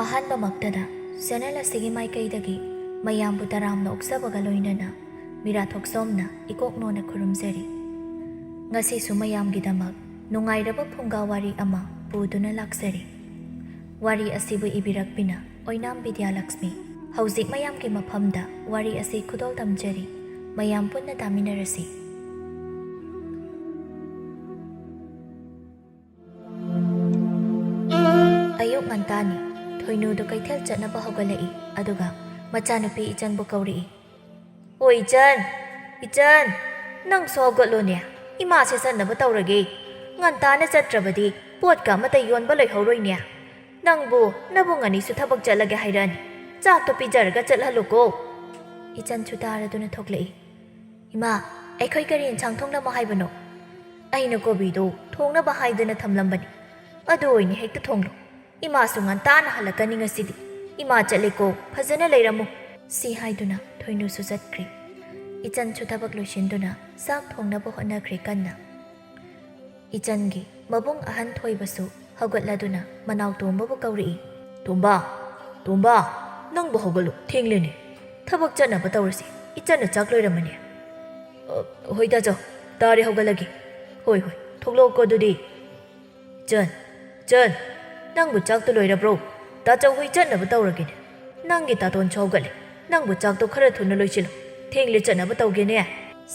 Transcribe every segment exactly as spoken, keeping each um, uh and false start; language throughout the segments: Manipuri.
ꯑꯍꯥꯟꯕꯃꯛꯇꯗ ꯆꯦꯅꯦꯜ ꯑꯁꯤꯒꯤ ꯃꯥꯏꯀꯩꯗꯒꯤ ꯃꯌꯥꯝꯕꯨ ꯇꯔꯥꯝꯅ ꯑꯣꯛꯆꯕꯒ ꯂꯣꯏꯅꯅ ꯃꯤꯔꯥꯊꯣꯛꯁꯣꯝꯅ ꯏꯀꯣꯛ ꯅꯣꯟꯅ ꯈꯨꯔꯨꯝꯖꯔꯤ꯫ ꯉꯁꯤꯁꯨ ꯃꯌꯥꯝꯒꯤꯗꯃꯛ ꯅꯨꯡꯉꯥꯏꯔꯕ ꯐꯨꯡꯒꯥ ꯋꯥꯔꯤ ꯑꯃ ꯄꯨꯗꯨꯅ ꯂꯥꯛꯆꯔꯤ꯫ ꯋꯥꯔꯤ ꯑꯁꯤꯕꯨ ꯏꯕꯤꯔꯛꯄꯤꯅ ꯑꯣꯏꯅꯥꯝ ꯕꯤꯗ꯭ꯌꯥꯂꯛꯁꯃꯤ꯫ ꯍꯧꯖꯤꯛ ꯃꯌꯥꯝꯒꯤ ꯃꯐꯝꯗ ꯋꯥꯔꯤ ꯑꯁꯤ ꯈꯨꯗꯣꯜ ꯇꯝꯖꯔꯤ꯫ ꯃꯌꯥꯝ ꯄꯨꯟꯅ ꯇꯥꯃꯤꯟꯅꯔꯁꯤ꯫ ꯑꯌꯨꯛ ꯉꯟꯇꯥꯅꯤ꯫ ꯊꯣꯏꯅꯨꯗꯨ ꯀꯩꯊꯦꯜ ꯆꯠꯅꯕ ꯍꯧꯒꯠꯂꯛꯏ, ꯑꯗꯨꯒ ꯃꯆꯥꯅꯨꯄꯤ ꯏꯆꯟꯕꯨ ꯀꯧꯔꯛꯏ꯫ "ꯑꯣ ꯏꯆꯟ, ꯏꯆꯟ, ꯅꯪꯁꯨ ꯍꯧꯒꯠꯂꯣꯅꯦ, ꯏꯃꯥꯁꯦ ꯆꯠꯅꯕ ꯇꯧꯔꯒꯦ꯫ ꯉꯟꯇꯥꯅ ꯆꯠꯇ꯭ꯔꯕꯗꯤ ꯄꯣꯠꯀ ꯑꯃꯠꯇ ꯌꯣꯟꯕ ꯂꯩꯍꯧꯔꯣꯏꯅꯦ꯫ ꯅꯪꯕꯨ ꯅꯕꯨꯡ ꯑꯅꯤꯁꯨ ꯊꯕꯛ ꯆꯠꯂꯒꯦ ꯍꯥꯏꯔꯛꯑꯅꯤ, ꯆꯥꯛꯇꯣ ꯄꯤꯖꯔꯒ ꯆꯠꯍꯜꯂꯨꯀꯣ꯫" ꯏꯆꯟꯁꯨ ꯇꯥꯔꯗꯨꯅ ꯊꯣꯛꯂꯛꯏ꯫ "ꯏꯃꯥ, ꯑꯩꯈꯣꯏ ꯀꯔꯤ ꯏꯟꯁꯥꯡ ꯊꯣꯡꯂꯝꯃꯣ ꯍꯥꯏꯕꯅꯣ? ꯑꯩꯅ ꯀꯣꯕꯤꯗꯣ ꯊꯣꯡꯅꯕ ꯍꯥꯏꯗꯨꯅ ꯊꯝꯂꯝꯕꯅꯤ, ꯑꯗꯨ ꯑꯣꯏꯅ ꯍꯦꯛꯇ ꯊꯣꯡꯂꯣ꯫ ꯏꯃꯥꯁꯨ ꯉꯟꯇꯥꯅ ꯍꯜꯂꯛꯀꯅꯤ ꯉꯁꯤꯗꯤ꯫ ꯏꯃꯥ ꯆꯠꯂꯦꯀꯣ, ꯐꯖꯅ ꯂꯩꯔꯝꯃꯨ꯫" ꯁꯤ ꯍꯥꯏꯗꯨꯅ ꯊꯣꯏꯅꯨꯁꯨ ꯆꯠꯈ꯭ꯔꯦ꯫ ꯏꯆꯟꯁꯨ ꯊꯕꯛ ꯂꯣꯏꯁꯤꯟꯗꯨꯅ ꯆꯥꯛ ꯊꯣꯡꯅꯕ ꯍꯣꯠꯅꯈ꯭ꯔꯦ ꯀꯟꯅ꯫ ꯏꯆꯟꯒꯤ ꯃꯕꯨꯡ ꯑꯍꯟ ꯊꯣꯏꯕꯁꯨ ꯍꯧꯒꯠꯂꯗꯨꯅ ꯃꯅꯥꯎ ꯇꯣꯝꯕꯕꯨ ꯀꯧꯔꯛꯏ꯫ "ꯇꯣꯝꯕ, ꯇꯣꯝꯕ, ꯅꯪꯕꯨ ꯍꯧꯒꯠꯂꯨ, ꯊꯦꯡꯂꯦꯅꯦ꯫ ꯊꯕꯛ ꯆꯠꯅꯕ ꯇꯧꯔꯁꯤ, ꯏꯆꯟꯅ ꯆꯥꯛ ꯂꯣꯏꯔꯝꯃꯅꯤ꯫" "ꯑ, ꯍꯣꯏ ꯇꯥꯆꯧ, ꯇꯥꯔꯦ, ꯍꯧꯒꯠꯂꯒꯦ꯫ ꯍꯣꯏ, ꯍꯣꯏ, ꯊꯣꯛꯂꯛꯑꯣꯀꯣ ꯑꯗꯨꯗꯤ꯫" "ꯆꯟ, ꯆꯟ, ꯅꯪꯕꯨ ꯆꯥꯛꯇꯨ ꯂꯣꯏꯔꯕ꯭ꯔꯣ? ꯇꯥꯆꯧ ꯍꯣꯏ ꯆꯠꯅꯕ ꯇꯧꯔꯒꯦꯅꯦ꯫ ꯅꯪꯒꯤ ꯇꯥꯇꯣꯟꯁꯨ ꯍꯧꯒꯠꯂꯦ꯫ ꯅꯪꯕꯨ ꯆꯥꯛꯇꯣ ꯈꯔ ꯊꯨꯅ ꯂꯣꯏꯁꯤꯜꯂꯨ꯫ ꯊꯦꯡꯂꯦ ꯆꯠꯅꯕ ꯇꯧꯒꯦꯅꯦ꯫"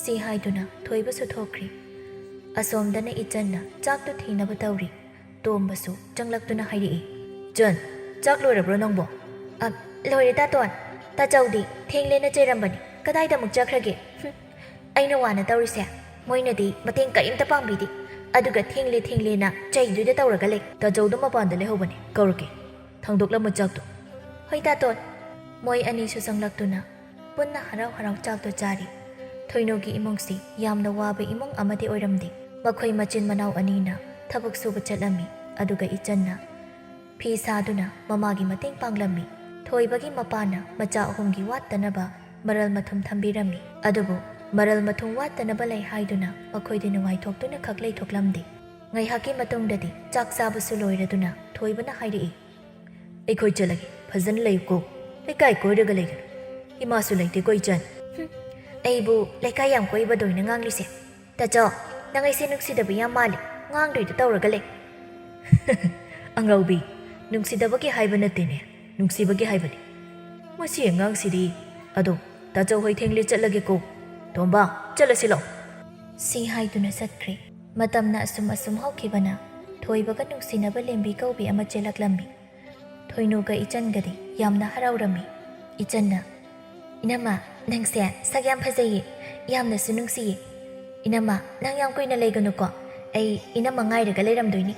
ꯁꯤ ꯍꯥꯏꯗꯨꯅ ꯊꯣꯏꯕꯁꯨ ꯊꯣꯛꯈ꯭ꯔꯦ꯫ ꯑꯁꯣꯝꯗꯅ ꯏꯆꯟꯅ ꯆꯥꯛꯇꯨ ꯊꯤꯅꯕ ꯇꯧꯔꯤ꯫ ꯇꯣꯝꯕꯁꯨ ꯆꯪꯂꯛꯇꯨꯅ ꯍꯥꯏꯔꯛꯏ꯫ "ꯆꯟ, ꯆꯥꯛ ꯂꯣꯏꯔꯕ꯭ꯔꯣ ꯅꯪꯕꯣ?" "ꯑ, ꯂꯣꯏꯔꯦ ꯇꯥꯇꯣꯟ꯫ ꯇꯥꯆꯧꯗꯤ ꯊꯦꯡꯂꯦꯅ ꯆꯩꯔꯝꯕꯅꯤ꯫ ꯀꯗꯥꯏꯗ ꯑꯃꯨꯛ ꯆꯠꯈ꯭ꯔꯒꯦ? ꯍꯨꯝ, ꯑꯩꯅ ꯋꯥꯅ ꯇꯧꯔꯤꯁꯦ ꯃꯣꯏꯅꯗꯤ ꯃꯇꯦꯡ ꯀꯔꯤꯝꯇ ꯄꯥꯡꯕꯤꯗꯦ꯫ ꯑꯗꯨꯒ ꯊꯦꯡꯂꯦ ꯊꯦꯡꯂꯦꯅ ꯆꯩꯗꯨꯗ ꯇꯧꯔꯒ ꯂꯩ꯫" "ꯇꯥꯆꯧꯗꯣ ꯃꯄꯥꯟꯗ ꯂꯩꯍꯧꯕꯅꯦ, ꯀꯧꯔꯛꯀꯦ꯫ ꯊꯥꯡꯗꯣꯛꯂꯝꯃꯨ ꯆꯥꯛꯇꯣ꯫" "ꯍꯣꯏ ꯇꯥꯇꯣꯟ꯫" ꯃꯣꯏ ꯑꯅꯤꯁꯨ ꯆꯪꯂꯛꯇꯨꯅ ꯄꯨꯟꯅ ꯍꯔꯥꯎ ꯍꯔꯥꯎ ꯆꯥꯛꯇꯨ ꯆꯥꯔꯤ꯫ ꯊꯣꯏꯅꯨꯒꯤ ꯏꯃꯨꯡꯁꯤ ꯌꯥꯝꯅ ꯋꯥꯕ ꯏꯃꯨꯡ ꯑꯃꯗꯤ ꯑꯣꯏꯔꯝꯗꯦ꯫ ꯃꯈꯣꯏ ꯃꯆꯤꯟ ꯃꯅꯥꯎ ꯑꯅꯤꯅ ꯊꯕꯛ ꯁꯨꯕ ꯆꯠꯂꯝꯃꯤ, ꯑꯗꯨꯒ ꯏꯆꯟꯅ ꯐꯤ ꯁꯥꯗꯨꯅ ꯃꯃꯥꯒꯤ ꯃꯇꯦꯡ ꯄꯥꯡꯂꯝꯃꯤ꯫ ꯊꯣꯏꯕꯒꯤ ꯃꯄꯥꯅ ꯃꯆꯥ ꯑꯍꯨꯝꯒꯤ ꯋꯥꯠꯇꯅꯕ ꯃꯔꯜ ꯃꯊꯨꯝ ꯊꯝꯕꯤꯔꯝꯃꯤ꯫ ꯑꯗꯨꯕꯨ ꯃꯔꯜ ꯃꯊꯨꯝ ꯋꯥꯠꯇꯅꯕ ꯂꯩ ꯍꯥꯏꯗꯨꯅ ꯃꯈꯣꯏꯗꯤ ꯅꯨꯡꯉꯥꯏꯊꯣꯛꯇꯨꯅ ꯈꯛ ꯂꯩꯊꯣꯛꯂꯝꯗꯦ꯫ ꯉꯥꯏꯍꯥꯛꯀꯤ ꯃꯇꯨꯡꯗꯗꯤ ꯆꯥꯛ ꯆꯥꯕꯁꯨ ꯂꯣꯏꯔꯗꯨꯅ ꯊꯣꯏꯕꯅ ꯍꯥꯏꯔꯛꯏ, ꯑꯩꯈꯣꯏ ꯆꯠꯂꯒꯦ, ꯐꯖꯅ ꯂꯩꯌꯨꯀꯣ꯫ ꯂꯩꯀꯥꯏ ꯀꯣꯏꯔꯒ ꯂꯩꯒꯅꯨ꯫ ꯏꯃꯥꯁꯨ ꯂꯩꯇꯦꯀꯣ ꯏꯆꯟ꯫ ꯍꯨꯝ, ꯑꯩꯕꯨ ꯂꯩꯀꯥꯏ ꯌꯥꯝ ꯀꯣꯏꯕꯗꯣꯏꯅ ꯉꯥꯡꯂꯤꯁꯦ? ꯇꯥꯆꯧ, ꯅꯪ ꯑꯩꯁꯦ ꯅꯨꯡꯁꯤꯗꯕ ꯌꯥꯝ ꯃꯥꯜꯂꯦ, ꯉꯥꯡꯗꯣꯏꯗ ꯇꯧꯔꯒ ꯂꯩ꯫ ꯑꯉꯥꯎꯕꯤ, ꯅꯨꯡꯁꯤꯗꯕꯒꯤ ꯍꯥꯏꯕ ꯅꯠꯇꯦꯅꯦ, ꯅꯨꯡꯁꯤꯕꯒꯤ ꯍꯥꯏꯕꯅꯤ꯫ ꯃꯁꯤ ꯑꯉꯥꯡꯁꯤꯗꯤ꯫ ꯑꯗꯣ ꯇꯥꯆꯧ ꯍꯣꯏ ꯊꯦꯡꯂꯦ, ꯆꯠꯂꯒꯦꯀꯣ꯫ ꯇꯣꯝꯕ, ꯆꯠꯂꯁꯤ ꯂꯥꯎ꯫ ꯁꯤ ꯍꯥꯏꯗꯨꯅ ꯆꯠꯈ꯭ꯔꯦ꯫ ꯃꯇꯝꯅ ꯑꯁꯨꯝ ꯑꯁꯨꯝ ꯍꯧꯈꯤꯕꯅ ꯊꯣꯏꯕꯒ ꯅꯨꯡꯁꯤꯅꯕ ꯂꯦꯝꯕꯤ ꯀꯧꯕꯤ ꯑꯃ ꯆꯦꯜꯂꯛꯂꯝꯃꯤ꯫ ꯊꯣꯏꯅꯨꯒ ꯏꯆꯟꯒꯗꯤ ꯌꯥꯝꯅ ꯍꯔꯥꯎꯔꯝꯃꯤ꯫ ꯏꯆꯟꯅ, "ꯏꯅꯝꯃ, ꯅꯪꯁꯦ ꯁꯛ ꯌꯥꯝ ꯐꯖꯩꯌꯦ, ꯌꯥꯝꯅꯁꯨ ꯅꯨꯡꯁꯤꯌꯦ꯫ ꯏꯅꯝꯃ, ꯅꯪ ꯌꯥꯝ ꯀꯨꯏꯅ ꯂꯩꯒꯅꯨꯀꯣ, ꯑꯩ ꯏꯅꯝꯃ ꯉꯥꯏꯔꯒ ꯂꯩꯔꯝꯗꯣꯏꯅꯤ꯫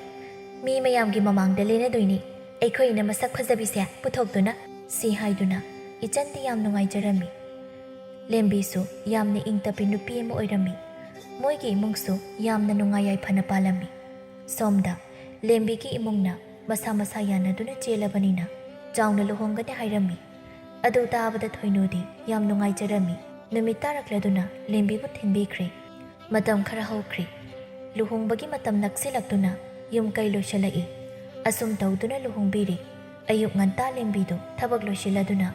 ꯃꯤ ꯃꯌꯥꯝꯒꯤ ꯃꯃꯥꯡꯗ ꯂꯦꯟꯅꯗꯣꯏꯅꯤ ꯑꯩꯈꯣꯏ ꯏꯅꯝꯃ ꯁꯛ ꯐꯖꯕꯤꯁꯦ ꯄꯨꯊꯣꯛꯇꯨꯅ"꯫ ꯁꯤ ꯍꯥꯏꯗꯨꯅ ꯏꯆꯟꯗꯤ ꯌꯥꯝ ꯅꯨꯡꯉꯥꯏꯖꯔꯝꯃꯤ꯫ ꯂꯦꯝꯕꯤꯁꯨ ꯌꯥꯝꯅ ꯏꯪ ꯇꯞꯄꯤ ꯅꯨꯄꯤ ꯑꯃ ꯑꯣꯏꯔꯝꯃꯤ꯫ ꯃꯣꯏꯒꯤ ꯏꯃꯨꯡꯁꯨ ꯌꯥꯝꯅ ꯅꯨꯡꯉꯥꯏ ꯌꯥꯏꯐꯅ ꯄꯥꯜꯂꯝꯃꯤ꯫ ꯁꯣꯝꯗ ꯂꯦꯝꯕꯤꯒꯤ ꯏꯃꯨꯡꯅ ꯃꯁꯥ ꯃꯁꯥ ꯌꯥꯅꯗꯨꯅ ꯆꯦꯜꯂꯕꯅꯤꯅ ꯆꯥꯎꯅ ꯂꯨꯍꯣꯡꯒꯅꯤ ꯍꯥꯏꯔꯝꯃꯤ꯫ ꯑꯗꯨ ꯇꯥꯕꯗ ꯊꯣꯏꯅꯨꯗꯤ ꯌꯥꯝ ꯅꯨꯡꯉꯥꯏꯖꯔꯝꯃꯤ꯫ ꯅꯨꯃꯤꯠ ꯇꯥꯔꯛꯂꯗꯨꯅ ꯂꯦꯝꯕꯤꯕꯨ ꯊꯤꯟꯕꯤꯈ꯭ꯔꯦ꯫ ꯃꯇꯝ ꯈꯔ ꯍꯧꯈ꯭ꯔꯦ꯫ ꯂꯨꯍꯣꯡꯕꯒꯤ ꯃꯇꯝ ꯅꯛꯁꯤꯜꯂꯛꯇꯨꯅ ꯌꯨꯝ ꯀꯩ ꯂꯣꯏꯁꯤꯜꯂꯛꯏ꯫ ꯑꯁꯨꯝ ꯇꯧꯗꯨꯅ ꯂꯨꯍꯣꯡꯕꯤꯔꯦ꯫ ꯑꯌꯨꯛ ꯉꯟꯇꯥ ꯂꯦꯝꯕꯤꯗꯨ ꯊꯕꯛ ꯂꯣꯏꯁꯤꯜꯂꯗꯨꯅ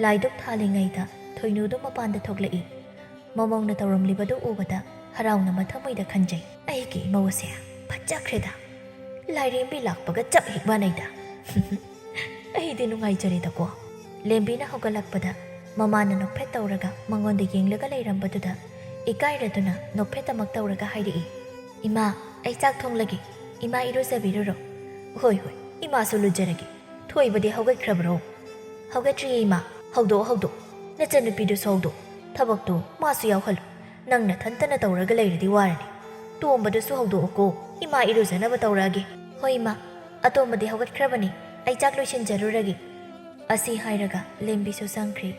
ꯂꯥꯏꯗꯨꯛ ꯊꯥꯜꯂꯤꯉꯩꯗ ꯊꯣꯏꯅꯨꯗꯨ ꯃꯄꯥꯟꯗ ꯊꯣꯛꯂꯛꯏ꯫ ꯃꯃꯧꯅ ꯇꯧꯔꯝꯂꯤꯕꯗꯨ ꯎꯕꯗ ꯍꯔꯥꯎꯅ ꯃꯊꯃꯣꯏꯗ ꯈꯟꯖꯩ, "ꯑꯩꯒꯤ ꯏꯃꯧ ꯑꯁꯦ ꯐꯖꯈ꯭ꯔꯦꯗ꯫ ꯂꯥꯏꯔꯦꯝꯕꯤ ꯂꯥꯛꯄꯒ ꯆꯞ ꯍꯦꯛ ꯃꯥꯟꯅꯩꯗ"꯫ ꯑꯩꯗꯤ ꯅꯨꯡꯉꯥꯏꯖꯔꯦꯗꯀꯣ꯫ ꯂꯦꯝꯕꯤꯅ ꯍꯧꯒꯠꯂꯛꯄꯗ ꯃꯃꯥꯅ ꯅꯣꯛꯐꯦꯠ ꯇꯧꯔꯒ ꯃꯉꯣꯟꯗ ꯌꯦꯡꯂꯒ ꯂꯩꯔꯝꯕꯗꯨꯗ ꯏꯀꯥꯏꯔꯗꯨꯅ ꯅꯣꯛꯐꯦꯠ ꯑꯃꯛ ꯇꯧꯔꯒ ꯍꯥꯏꯔꯛꯏ, "ꯏꯃꯥ, ꯑꯩ ꯆꯥꯛ ꯊꯣꯡꯂꯒꯦ꯫ ꯏꯃꯥ ꯏꯔꯨꯖꯕꯤꯔꯨꯔꯣ"꯫ "ꯍꯣꯏ, ꯍꯣꯏ, ꯏꯃꯥꯁꯨ ꯂꯨꯖꯔꯒꯦ꯫ ꯊꯣꯏꯕꯗꯤ ꯍꯧꯒꯠꯈ꯭ꯔꯕ꯭ꯔꯣ?" "ꯍꯧꯒꯠꯇ꯭ꯔꯤꯌꯦ, ꯏꯃꯥ꯫ ꯍꯧꯗꯣꯛꯑꯣ, ꯍꯧꯗꯣꯛꯑꯣ꯫ ꯅꯆꯟꯅꯨꯄꯤꯗꯨꯁꯨ ꯍꯧꯗꯣꯛꯑꯣ꯫ ꯊꯕꯛꯇꯣ ꯃꯥꯁꯨ ꯌꯥꯎꯍꯜꯂꯨ꯫ ꯅꯪ ꯅꯊꯟꯇꯅ ꯇꯧꯔꯒ ꯂꯩꯔꯗꯤ ꯋꯥꯔꯅꯤ꯫ ꯇꯣꯝꯕꯗꯨꯁꯨ ꯍꯧꯗꯣꯛꯑꯣꯀꯣ꯫ ꯏꯃꯥ ꯏꯔꯨꯖꯅꯕ ꯇꯧꯔꯛꯑꯒꯦ"꯫ "ꯍꯣꯏ, ꯏꯃꯥ꯫ ꯑꯇꯣꯝꯕꯗꯤ ꯍꯧꯒꯠꯈ꯭ꯔꯕꯅꯤ꯫ ꯑꯩ ꯆꯥꯛ ꯂꯣꯏꯁꯤꯟꯖꯔꯨꯔꯒꯦ"꯫ ꯑꯁꯤ ꯍꯥꯏꯔꯒ ꯂꯦꯝꯕꯤꯁꯨ ꯆꯪꯈ꯭ꯔꯦ꯫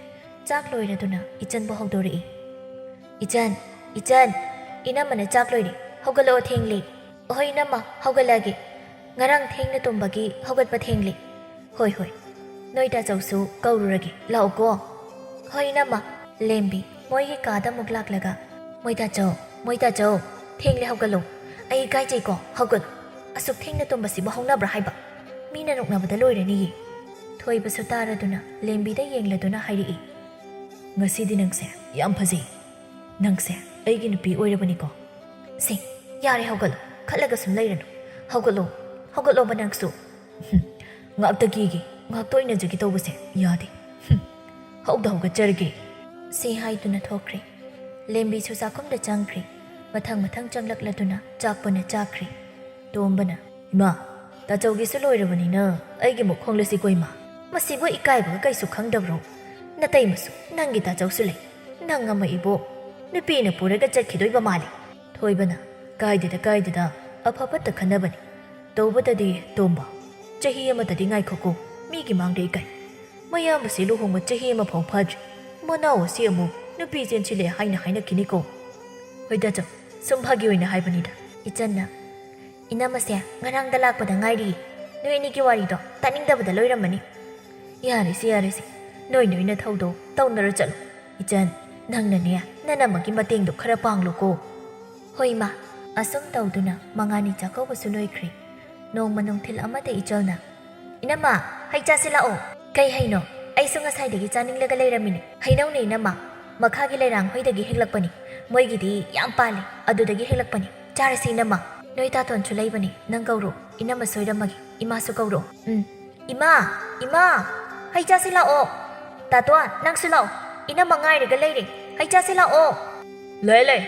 ꯆꯥꯛ ꯂꯣꯏꯔꯗꯨꯅ ꯏꯆꯟꯕꯨ ꯍꯧꯗꯣꯔꯛꯏ꯫ "ꯏꯆꯟ, ꯏꯆꯟ, ꯏꯅꯝꯃꯅ ꯆꯥꯛ ꯂꯣꯏꯔꯦ꯫ ꯍꯧꯒꯠꯂꯛꯑꯣ, ꯊꯦꯡꯂꯦ"꯫ "ꯍꯣꯏ, ꯏꯅꯝꯃ, ꯍꯧꯒꯠꯂꯛꯑꯒꯦ꯫ ꯉꯔꯥꯡ ꯊꯦꯡꯅ ꯇꯨꯝꯕꯒꯤ ꯍꯧꯒꯠꯄ ꯊꯦꯡꯂꯦ"꯫ "ꯍꯣꯏ, ꯍꯣꯏ꯫ ꯅꯣꯏ ꯇꯥꯆꯧꯁꯨ ꯀꯧꯔꯨꯔꯒꯦ꯫ ꯂꯥꯛꯑꯣꯀꯣ"꯫ "ꯍꯣꯏ, ꯏꯅꯝꯃ"꯫ ꯂꯦꯝꯕꯤ ꯃꯣꯏꯒꯤ ꯀꯥꯗ ꯑꯃꯨꯛ ꯂꯥꯛꯂꯒ, "ꯃꯣꯏ ꯇꯥꯆꯧ, ꯃꯣꯏ ꯇꯥꯆꯧ, ꯊꯦꯡꯂꯦ, ꯍꯧꯒꯠꯂꯣ꯫ ꯑꯩ ꯏꯀꯥꯏꯖꯩꯀꯣ, ꯍꯧꯒꯠꯂꯣ꯫ ꯑꯁꯨꯛ ꯊꯦꯡꯅ ꯇꯨꯝꯕꯁꯤꯕꯨ ꯍꯧꯅꯕ꯭ꯔꯥ ꯍꯥꯏꯕ? ꯃꯤꯅ ꯅꯣꯛꯅꯕꯗ ꯂꯣꯏꯔꯅꯤꯌꯦ"꯫ ꯊꯣꯏꯕꯁꯨ ꯇꯥꯔꯗꯨꯅ ꯂꯦꯝꯕꯤꯗ ꯌꯦꯡꯂꯗꯨꯅ ꯍꯥꯏꯔꯛꯏ, "ꯉꯁꯤꯗꯤ ꯅꯪꯁꯦ ꯌꯥꯝ ꯐꯖꯩ꯫ ꯅꯪꯁꯦ ꯑꯩꯒꯤ ꯅꯨꯄꯤ ꯑꯣꯏꯔꯕꯅꯤꯀꯣ?" "ꯁꯦ, ꯌꯥꯔꯦ, ꯍꯧꯒꯠꯂꯣ, ꯈꯠꯂꯒ ꯁꯨꯝ ꯂꯩꯔꯅꯨ꯫ ꯍꯧꯒꯠꯂꯣ, ꯍꯧꯒꯠꯂꯣꯕ ꯅꯪꯁꯨ꯫ ꯍꯨꯝ, ꯉꯥꯛꯇ ꯀꯦꯒꯦ, ꯉꯥꯛꯇ ꯑꯣꯏꯅꯖꯒꯦ ꯇꯧꯕꯁꯦ ꯌꯥꯗꯦ꯫ ꯍꯨꯝ, ꯍꯧꯗ ꯍꯧꯒꯠꯆꯔꯒꯦ꯫" ꯁꯤ ꯍꯥꯏꯗꯨꯅ ꯊꯣꯛꯈ꯭ꯔꯦ꯫ ꯂꯦꯝꯕꯤꯁꯨ ꯆꯥꯛꯈꯨꯝꯗ ꯆꯪꯈ꯭ꯔꯦ꯫ ꯃꯊꯪ ꯃꯊꯪ ꯆꯪꯂꯛꯂꯗꯨꯅ ꯆꯥꯛ ꯄꯨꯟꯅ ꯆꯥꯈ꯭ꯔꯦ꯫ ꯇꯣꯝꯕꯅ, "ꯏꯃꯥ, ꯇꯥꯆꯧꯒꯤꯁꯨ ꯂꯣꯏꯔꯕꯅꯤꯅ ꯑꯩꯒꯤ ꯑꯃꯨꯛ ꯈꯣꯡꯂꯁꯤꯀꯣ ꯏꯃꯥ꯫ ꯃꯁꯤꯕꯨ ꯏꯀꯥꯏꯕꯒ ꯀꯩꯁꯨ ꯈꯪꯗꯕ꯭ꯔꯣ? ꯅꯇꯩꯃꯁꯨ, ꯅꯪꯒꯤ ꯇꯥꯆꯧꯁꯨ ꯂꯩ꯫ ꯅꯪ ꯑꯃ ꯏꯕꯣ, ꯅꯨꯄꯤꯅ ꯄꯨꯔꯒ ꯆꯠꯈꯤꯗꯣꯏꯕ ꯃꯥꯜꯂꯦ꯫" ꯊꯣꯏꯕꯅ, "ꯀꯥꯏꯗꯦꯗ, ꯀꯥꯏꯗꯦꯗ, ꯑꯐ ꯐꯠꯇ ꯈꯟꯅꯕꯅꯤ꯫ ꯇꯧꯕꯇꯗꯤ ꯇꯣꯝꯕ, ꯆꯍꯤ ꯑꯃꯇꯗꯤ ꯉꯥꯏꯈꯣꯀꯣ, ꯃꯤꯒꯤ ꯃꯥꯡꯗ ꯏꯀꯥꯏ꯫ ꯃꯌꯥꯝꯕꯁꯤ ꯂꯨꯍꯣꯡꯕ ꯆꯍꯤ ꯑꯃ ꯐꯥꯎ ꯐꯥꯗ꯭ꯔꯤ꯫ ꯃꯅꯥꯎ ꯑꯁꯤ ꯑꯃꯨꯛ ꯅꯨꯄꯤ ꯆꯦꯟꯁꯤꯜꯂꯦ ꯍꯥꯏꯅ ꯍꯥꯏꯅꯈꯤꯅꯤꯀꯣ꯫" "ꯍꯣꯏ ꯇꯥꯆꯧ, ꯁꯨꯝ ꯐꯥꯒꯤ ꯑꯣꯏꯅ ꯍꯥꯏꯕꯅꯤꯗ꯫" ꯏꯆꯟꯅ, "ꯏꯅꯝꯃꯁꯦ ꯉꯔꯥꯡꯗ ꯂꯥꯛꯄꯗ ꯉꯥꯏꯔꯤ꯫ ꯅꯣꯏ ꯑꯅꯤꯒꯤ ꯋꯥꯔꯤꯗꯣ ꯇꯥꯅꯤꯡꯗꯕꯗ ꯂꯣꯏꯔꯝꯃꯅꯤ꯫" "ꯌꯥꯔꯦꯁꯦ, ꯌꯥꯔꯦꯁꯦ, ꯅꯣꯏ ꯅꯣꯏ ꯅꯊꯧꯗꯣ ꯇꯧꯅꯔ ꯆꯠꯂꯣ꯫ ꯏꯆꯟ, ꯅꯪꯅꯅꯦ ꯅꯅꯝꯃꯒꯤ ꯃꯇꯦꯡꯗꯣ ꯈꯔ ꯄꯥꯡꯂꯨꯀꯣ꯫" "ꯍꯣꯏ ꯏꯃꯥ꯫" ꯑꯁꯨꯝ ꯇꯧꯗꯨꯅ ꯃꯉꯥꯅꯤ ꯆꯥꯛꯀꯧꯕꯁꯨ ꯂꯣꯏꯈ꯭ꯔꯦ꯫ ꯅꯣꯡꯃ ꯅꯨꯡꯊꯤꯜ ꯑꯃꯗ ꯏꯆꯜꯅ, "ꯏꯅꯝꯃ, ꯍꯩ ꯆꯥꯁꯤ ꯂꯥꯛꯑꯣ꯫" "ꯀꯩ ꯍꯩꯅꯣ? ꯑꯩꯁꯨ ꯉꯁꯥꯏꯗꯒꯤ ꯆꯥꯅꯤꯡꯂꯒ ꯂꯩꯔꯝꯃꯤꯅꯦ꯫" "ꯍꯩꯅꯧꯅꯦ ꯏꯅꯝꯃ, ꯃꯈꯥꯒꯤ ꯂꯩꯔꯥꯡ ꯍꯣꯏꯗꯒꯤ ꯍꯦꯛꯂꯛꯄꯅꯤ꯫ ꯃꯣꯏꯒꯤꯗꯤ ꯌꯥꯝ ꯄꯥꯜꯂꯦ, ꯑꯗꯨꯗꯒꯤ ꯍꯦꯛꯂꯛꯄꯅꯤ꯫ ꯆꯥꯔꯁꯤ ꯏꯅꯝꯃ꯫ ꯅꯣꯏ ꯇꯥꯇꯣꯟꯁꯨ ꯂꯩꯕꯅꯤ, ꯅꯪ ꯀꯧꯔꯣ꯫ ꯏꯅꯝꯃ ꯁꯣꯏꯔꯝꯃꯒꯦ, ꯏꯃꯥꯁꯨ ꯀꯧꯔꯣ꯫" "ꯎꯝ꯫ ꯏꯃꯥ! ꯏꯃꯥ! ꯍꯩ ꯆꯥꯁꯤ ꯂꯥꯛꯑꯣ꯫ ꯇꯥꯇꯣꯟ, ꯅꯪꯁꯨ ꯂꯥꯛꯑꯣ꯫ ꯏꯅꯝꯃ ꯉꯥꯏꯔꯒ ꯂꯩꯔꯦ꯫ ꯍꯩ ꯆꯥꯁꯤ ꯂꯥꯛꯑꯣ꯫" "ꯂꯩ, ꯂꯩ꯫"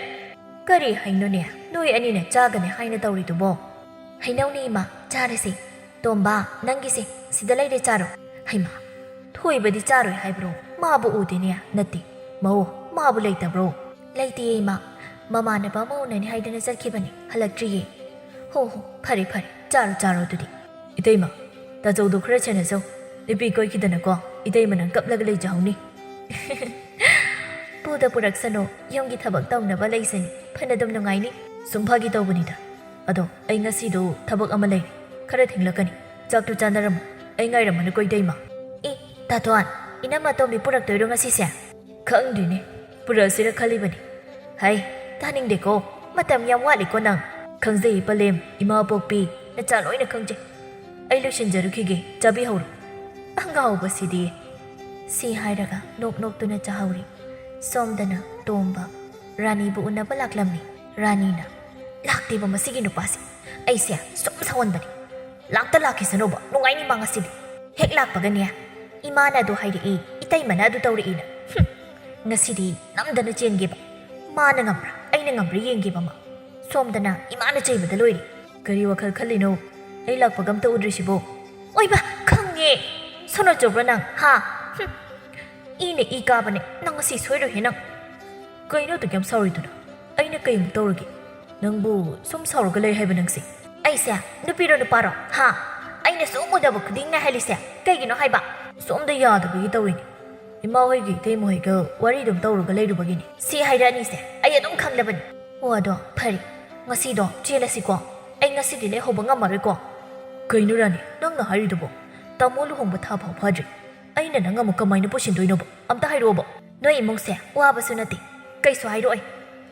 "ꯀꯔꯤ ꯍꯩꯅꯣꯅꯦ ꯅꯣꯏ ꯑꯅꯤꯅ ꯆꯥꯒꯅꯤ ꯍꯥꯏꯅ ꯇꯧꯔꯤꯗꯨꯕꯣ?" "ꯍꯩꯅꯧꯅꯦ ꯏꯃꯥ, ꯆꯥꯔꯁꯤ꯫ ꯇꯣꯝꯕ, ꯅꯪꯒꯤꯁꯦ ꯁꯤꯗ ꯂꯩꯔꯦ, ꯆꯥꯔꯣ꯫" "ꯍꯩꯃꯥ, ꯊꯣꯏꯕꯗꯤ ꯆꯥꯔꯣꯏ ꯍꯥꯏꯕ꯭ꯔꯣ? ꯃꯥꯕꯨ ꯎꯗꯦꯅꯦ꯫" "ꯅꯠꯇꯦ, ꯃꯧ, ꯃꯥꯕꯨ ꯂꯩꯇꯕ꯭ꯔꯣ?" "ꯂꯩꯇꯦꯌꯦ ꯏꯃꯥ, ꯃꯃꯥꯟꯅꯕ ꯑꯃ ꯎꯅꯅꯤ ꯍꯥꯏꯗꯅ ꯆꯠꯈꯤꯕꯅꯤ, ꯍꯜꯂꯛꯇ꯭ꯔꯤꯌꯦ꯫" "ꯍꯣ ꯍꯣ, ꯐꯔꯦ ꯐꯔꯦ, ꯆꯥꯔꯣ ꯆꯥꯔꯣ ꯑꯗꯨꯗꯤ꯫" "ꯏꯇꯩꯃ, ꯇꯥꯆꯧꯗꯣ ꯈꯔ ꯁꯦꯟꯅꯖꯧ, ꯅꯨꯄꯤ ꯀꯣꯏꯈꯤꯗꯅꯀꯣ ꯏꯇꯩꯃ ꯅꯪ ꯀꯞꯂꯒ ꯂꯩꯖꯍꯧꯅꯤ꯫" "ꯄꯨꯗ ꯄꯨꯔꯛꯁꯅꯨ, ꯌꯨꯝꯒꯤ ꯊꯕꯛ ꯇꯧꯅꯕ ꯂꯩꯁꯤꯅꯤ, ꯐꯅꯗꯨꯝ ꯅꯨꯡꯉꯥꯏꯅꯤ꯫" "ꯁꯨꯝ ꯐꯥꯒꯤ ꯇꯧꯕꯅꯤꯗ꯫ ꯑꯗꯣ ꯑꯩ ꯉꯁꯤꯗꯣ ꯊꯕꯛ ꯑꯃ ꯂꯩꯔꯦ, ꯈꯔ ꯊꯦꯡꯂꯛꯀꯅꯤ꯫ ꯆꯥꯛꯇꯨ ꯆꯥꯅꯔꯝꯃꯣ, ꯑꯩ ꯉꯥꯏꯔꯝꯃꯅꯤꯀꯣ ꯏꯇꯩꯃ꯫" "ꯑꯦ, ꯇꯥꯇꯣꯟ, ꯏꯅꯝꯃ ꯑꯇꯣꯝꯕꯤ ꯄꯨꯔꯛꯇꯣꯏꯔꯣ ꯉꯁꯤꯁꯦ?" "ꯈꯪꯗꯦꯅꯦ, ꯄꯨꯔꯛꯑꯁꯤꯔ ꯈꯜꯂꯤꯕꯅꯤ꯫" "ꯍꯩ, ꯇꯥꯅꯤꯡꯗꯦꯀꯣ, ꯃꯇꯝ ꯌꯥꯝ ꯋꯥꯠꯂꯤꯀꯣ ꯅꯪ꯫" "ꯈꯪꯖꯩ ꯄꯂꯦꯝ, ꯏꯃꯥ ꯄꯣꯛꯄꯤ, ꯅꯆꯥ ꯂꯣꯏꯅ ꯈꯪꯖꯩ꯫ ꯑꯩ ꯂꯣꯏꯁꯤꯟꯖꯔꯨꯈꯤꯒꯦ, ꯆꯥꯕꯤꯍꯧꯔꯣ꯫" ꯑꯉꯥꯎꯕꯁꯤꯗꯤ꯫ ꯁꯤ ꯍꯥꯏꯔꯒ ꯅꯣꯛ ꯅꯣꯛꯇꯨꯅ ꯆꯥꯍꯧꯔꯤ꯫ ꯁꯣꯝꯗꯅ ꯇꯣꯝꯕ ꯔꯥꯅꯤꯕꯨ ꯎꯅꯕ ꯂꯥꯛꯂꯝꯃꯤ꯫ ꯔꯥꯅꯤꯅ, "ꯂꯥꯛꯇꯦꯕ ꯃꯁꯤꯒꯤ ꯅꯨꯄꯥꯁꯦ꯫ ꯑꯩꯁꯦ ꯁꯨꯝ ꯁꯥꯎꯍꯟꯕꯅꯤ꯫ ꯂꯥꯛꯇ ꯂꯥꯛꯈꯤꯁꯅꯨꯕ, ꯅꯨꯡꯉꯥꯏꯅꯤ ꯃꯥ ꯉꯁꯤꯗꯤ꯫ ꯍꯦꯛ ꯂꯥꯛꯄꯒꯅꯦ, ꯏꯃꯥꯅ ꯑꯗꯨ ꯍꯥꯏꯔꯛꯏ, ꯏꯇꯩꯃꯅ ꯑꯗꯨ ꯇꯧꯔꯛꯏꯅ꯫ ꯍꯨꯝ, ꯉꯁꯤꯗꯤ ꯅꯝꯗꯅ ꯆꯦꯟꯒꯦꯕ꯫ ꯃꯥꯅ ꯉꯝꯕ꯭ꯔꯥ, ꯑꯩꯅ ꯉꯝꯕ꯭ꯔꯥ ꯌꯦꯡꯒꯦꯕ ꯃꯥ꯫ ꯁꯣꯝꯗꯅ ꯏꯃꯥꯅ ꯆꯩꯕꯗ ꯂꯣꯏꯔꯦ꯫ ꯀꯔꯤ ꯋꯥꯈꯜ ꯈꯜꯂꯤꯅꯣ? ꯑꯩ ꯂꯥꯛꯄꯒ ꯑꯝꯇ ꯎꯗ꯭ꯔꯤꯁꯤꯕꯣ?" "ꯑꯣꯏꯕ, ꯈꯪꯉꯦ꯫ ꯁꯣꯅꯣ ꯆꯨꯕ꯭ꯔꯣ ꯅꯪ, ꯍꯥ? ꯍꯨꯝ꯫ ꯏꯅ ꯏ ꯀꯥꯕꯅꯦ꯫ ꯅꯪ ꯉꯁꯤ ꯁꯣꯏꯔꯣꯏꯍꯦ ꯅꯪ꯫ ꯀꯩꯅꯣ ꯑꯗꯨꯛ ꯌꯥꯝ ꯁꯥꯎꯔꯤꯗꯨꯅ? ꯑꯩꯅ ꯀꯩꯃꯨꯛ ꯇꯧꯔꯒꯦ? ꯅꯪꯕꯨ ꯁꯨꯝ ꯁꯥꯎꯔꯒ ꯂꯩ ꯍꯥꯏꯕ ꯅꯪꯁꯦ?" "ꯑꯩꯁꯦ ꯅꯨꯄꯤꯔꯣ ꯅꯨꯄꯥꯔꯣ, ꯍꯥ? ꯑꯩꯅ ꯁꯨꯝ ꯎꯅꯕ ꯈꯨꯗꯤꯡ ꯉꯥꯏꯍꯜꯂꯤꯁꯦ ꯀꯩꯒꯤꯅꯣ ꯍꯥꯏꯕ?" "ꯁꯣꯝꯗ ꯌꯥꯗꯕꯒꯤ ꯇꯧꯔꯤꯅꯦ꯫ ꯏꯃꯥ ꯍꯣꯏꯒꯤ ꯏꯇꯩꯃ ꯍꯣꯏꯒ ꯋꯥꯔꯤ ꯑꯗꯨꯝ ꯇꯧꯔꯒ ꯂꯩꯔꯨꯕꯒꯤꯅꯦ꯫" "ꯁꯤ ꯍꯥꯏꯔꯛꯑꯅꯤꯁꯦ ꯑꯩ ꯑꯗꯨꯝ ꯈꯪꯂꯕꯅꯤ꯫ ꯑꯣ, ꯑꯗꯣ ꯐꯔꯦ, ꯉꯁꯤꯗꯣ ꯆꯦꯜꯂꯁꯤꯀꯣ꯫ ꯑꯩ ꯉꯁꯤꯗꯤ ꯂꯩꯍꯧꯕ ꯉꯝꯃꯔꯣꯏꯀꯣ꯫" "ꯀꯩꯅꯣ ꯔꯥꯅꯤ, ꯅꯪꯅ ꯍꯥꯏꯔꯤꯗꯨꯕꯣ? ꯇꯥꯃꯣ ꯂꯨꯍꯣꯡꯕ ꯊꯥ ꯐꯥꯎ ꯐꯥꯗ꯭ꯔꯤ꯫ ꯑꯩꯅ ꯅꯪ ꯑꯃꯨꯛ ꯀꯃꯥꯏꯅ ꯄꯨꯁꯤꯟꯗꯣꯏꯅꯣꯕ? ꯑꯝꯇ ꯍꯥꯏꯔꯛꯑꯣꯕ꯫" "ꯅꯣꯏ ꯏꯃꯨꯡꯁꯦ ꯋꯥꯕꯁꯨ ꯅꯠꯇꯦ, ꯀꯩꯁꯨ ꯍꯥꯏꯔꯛꯑꯣꯏ꯫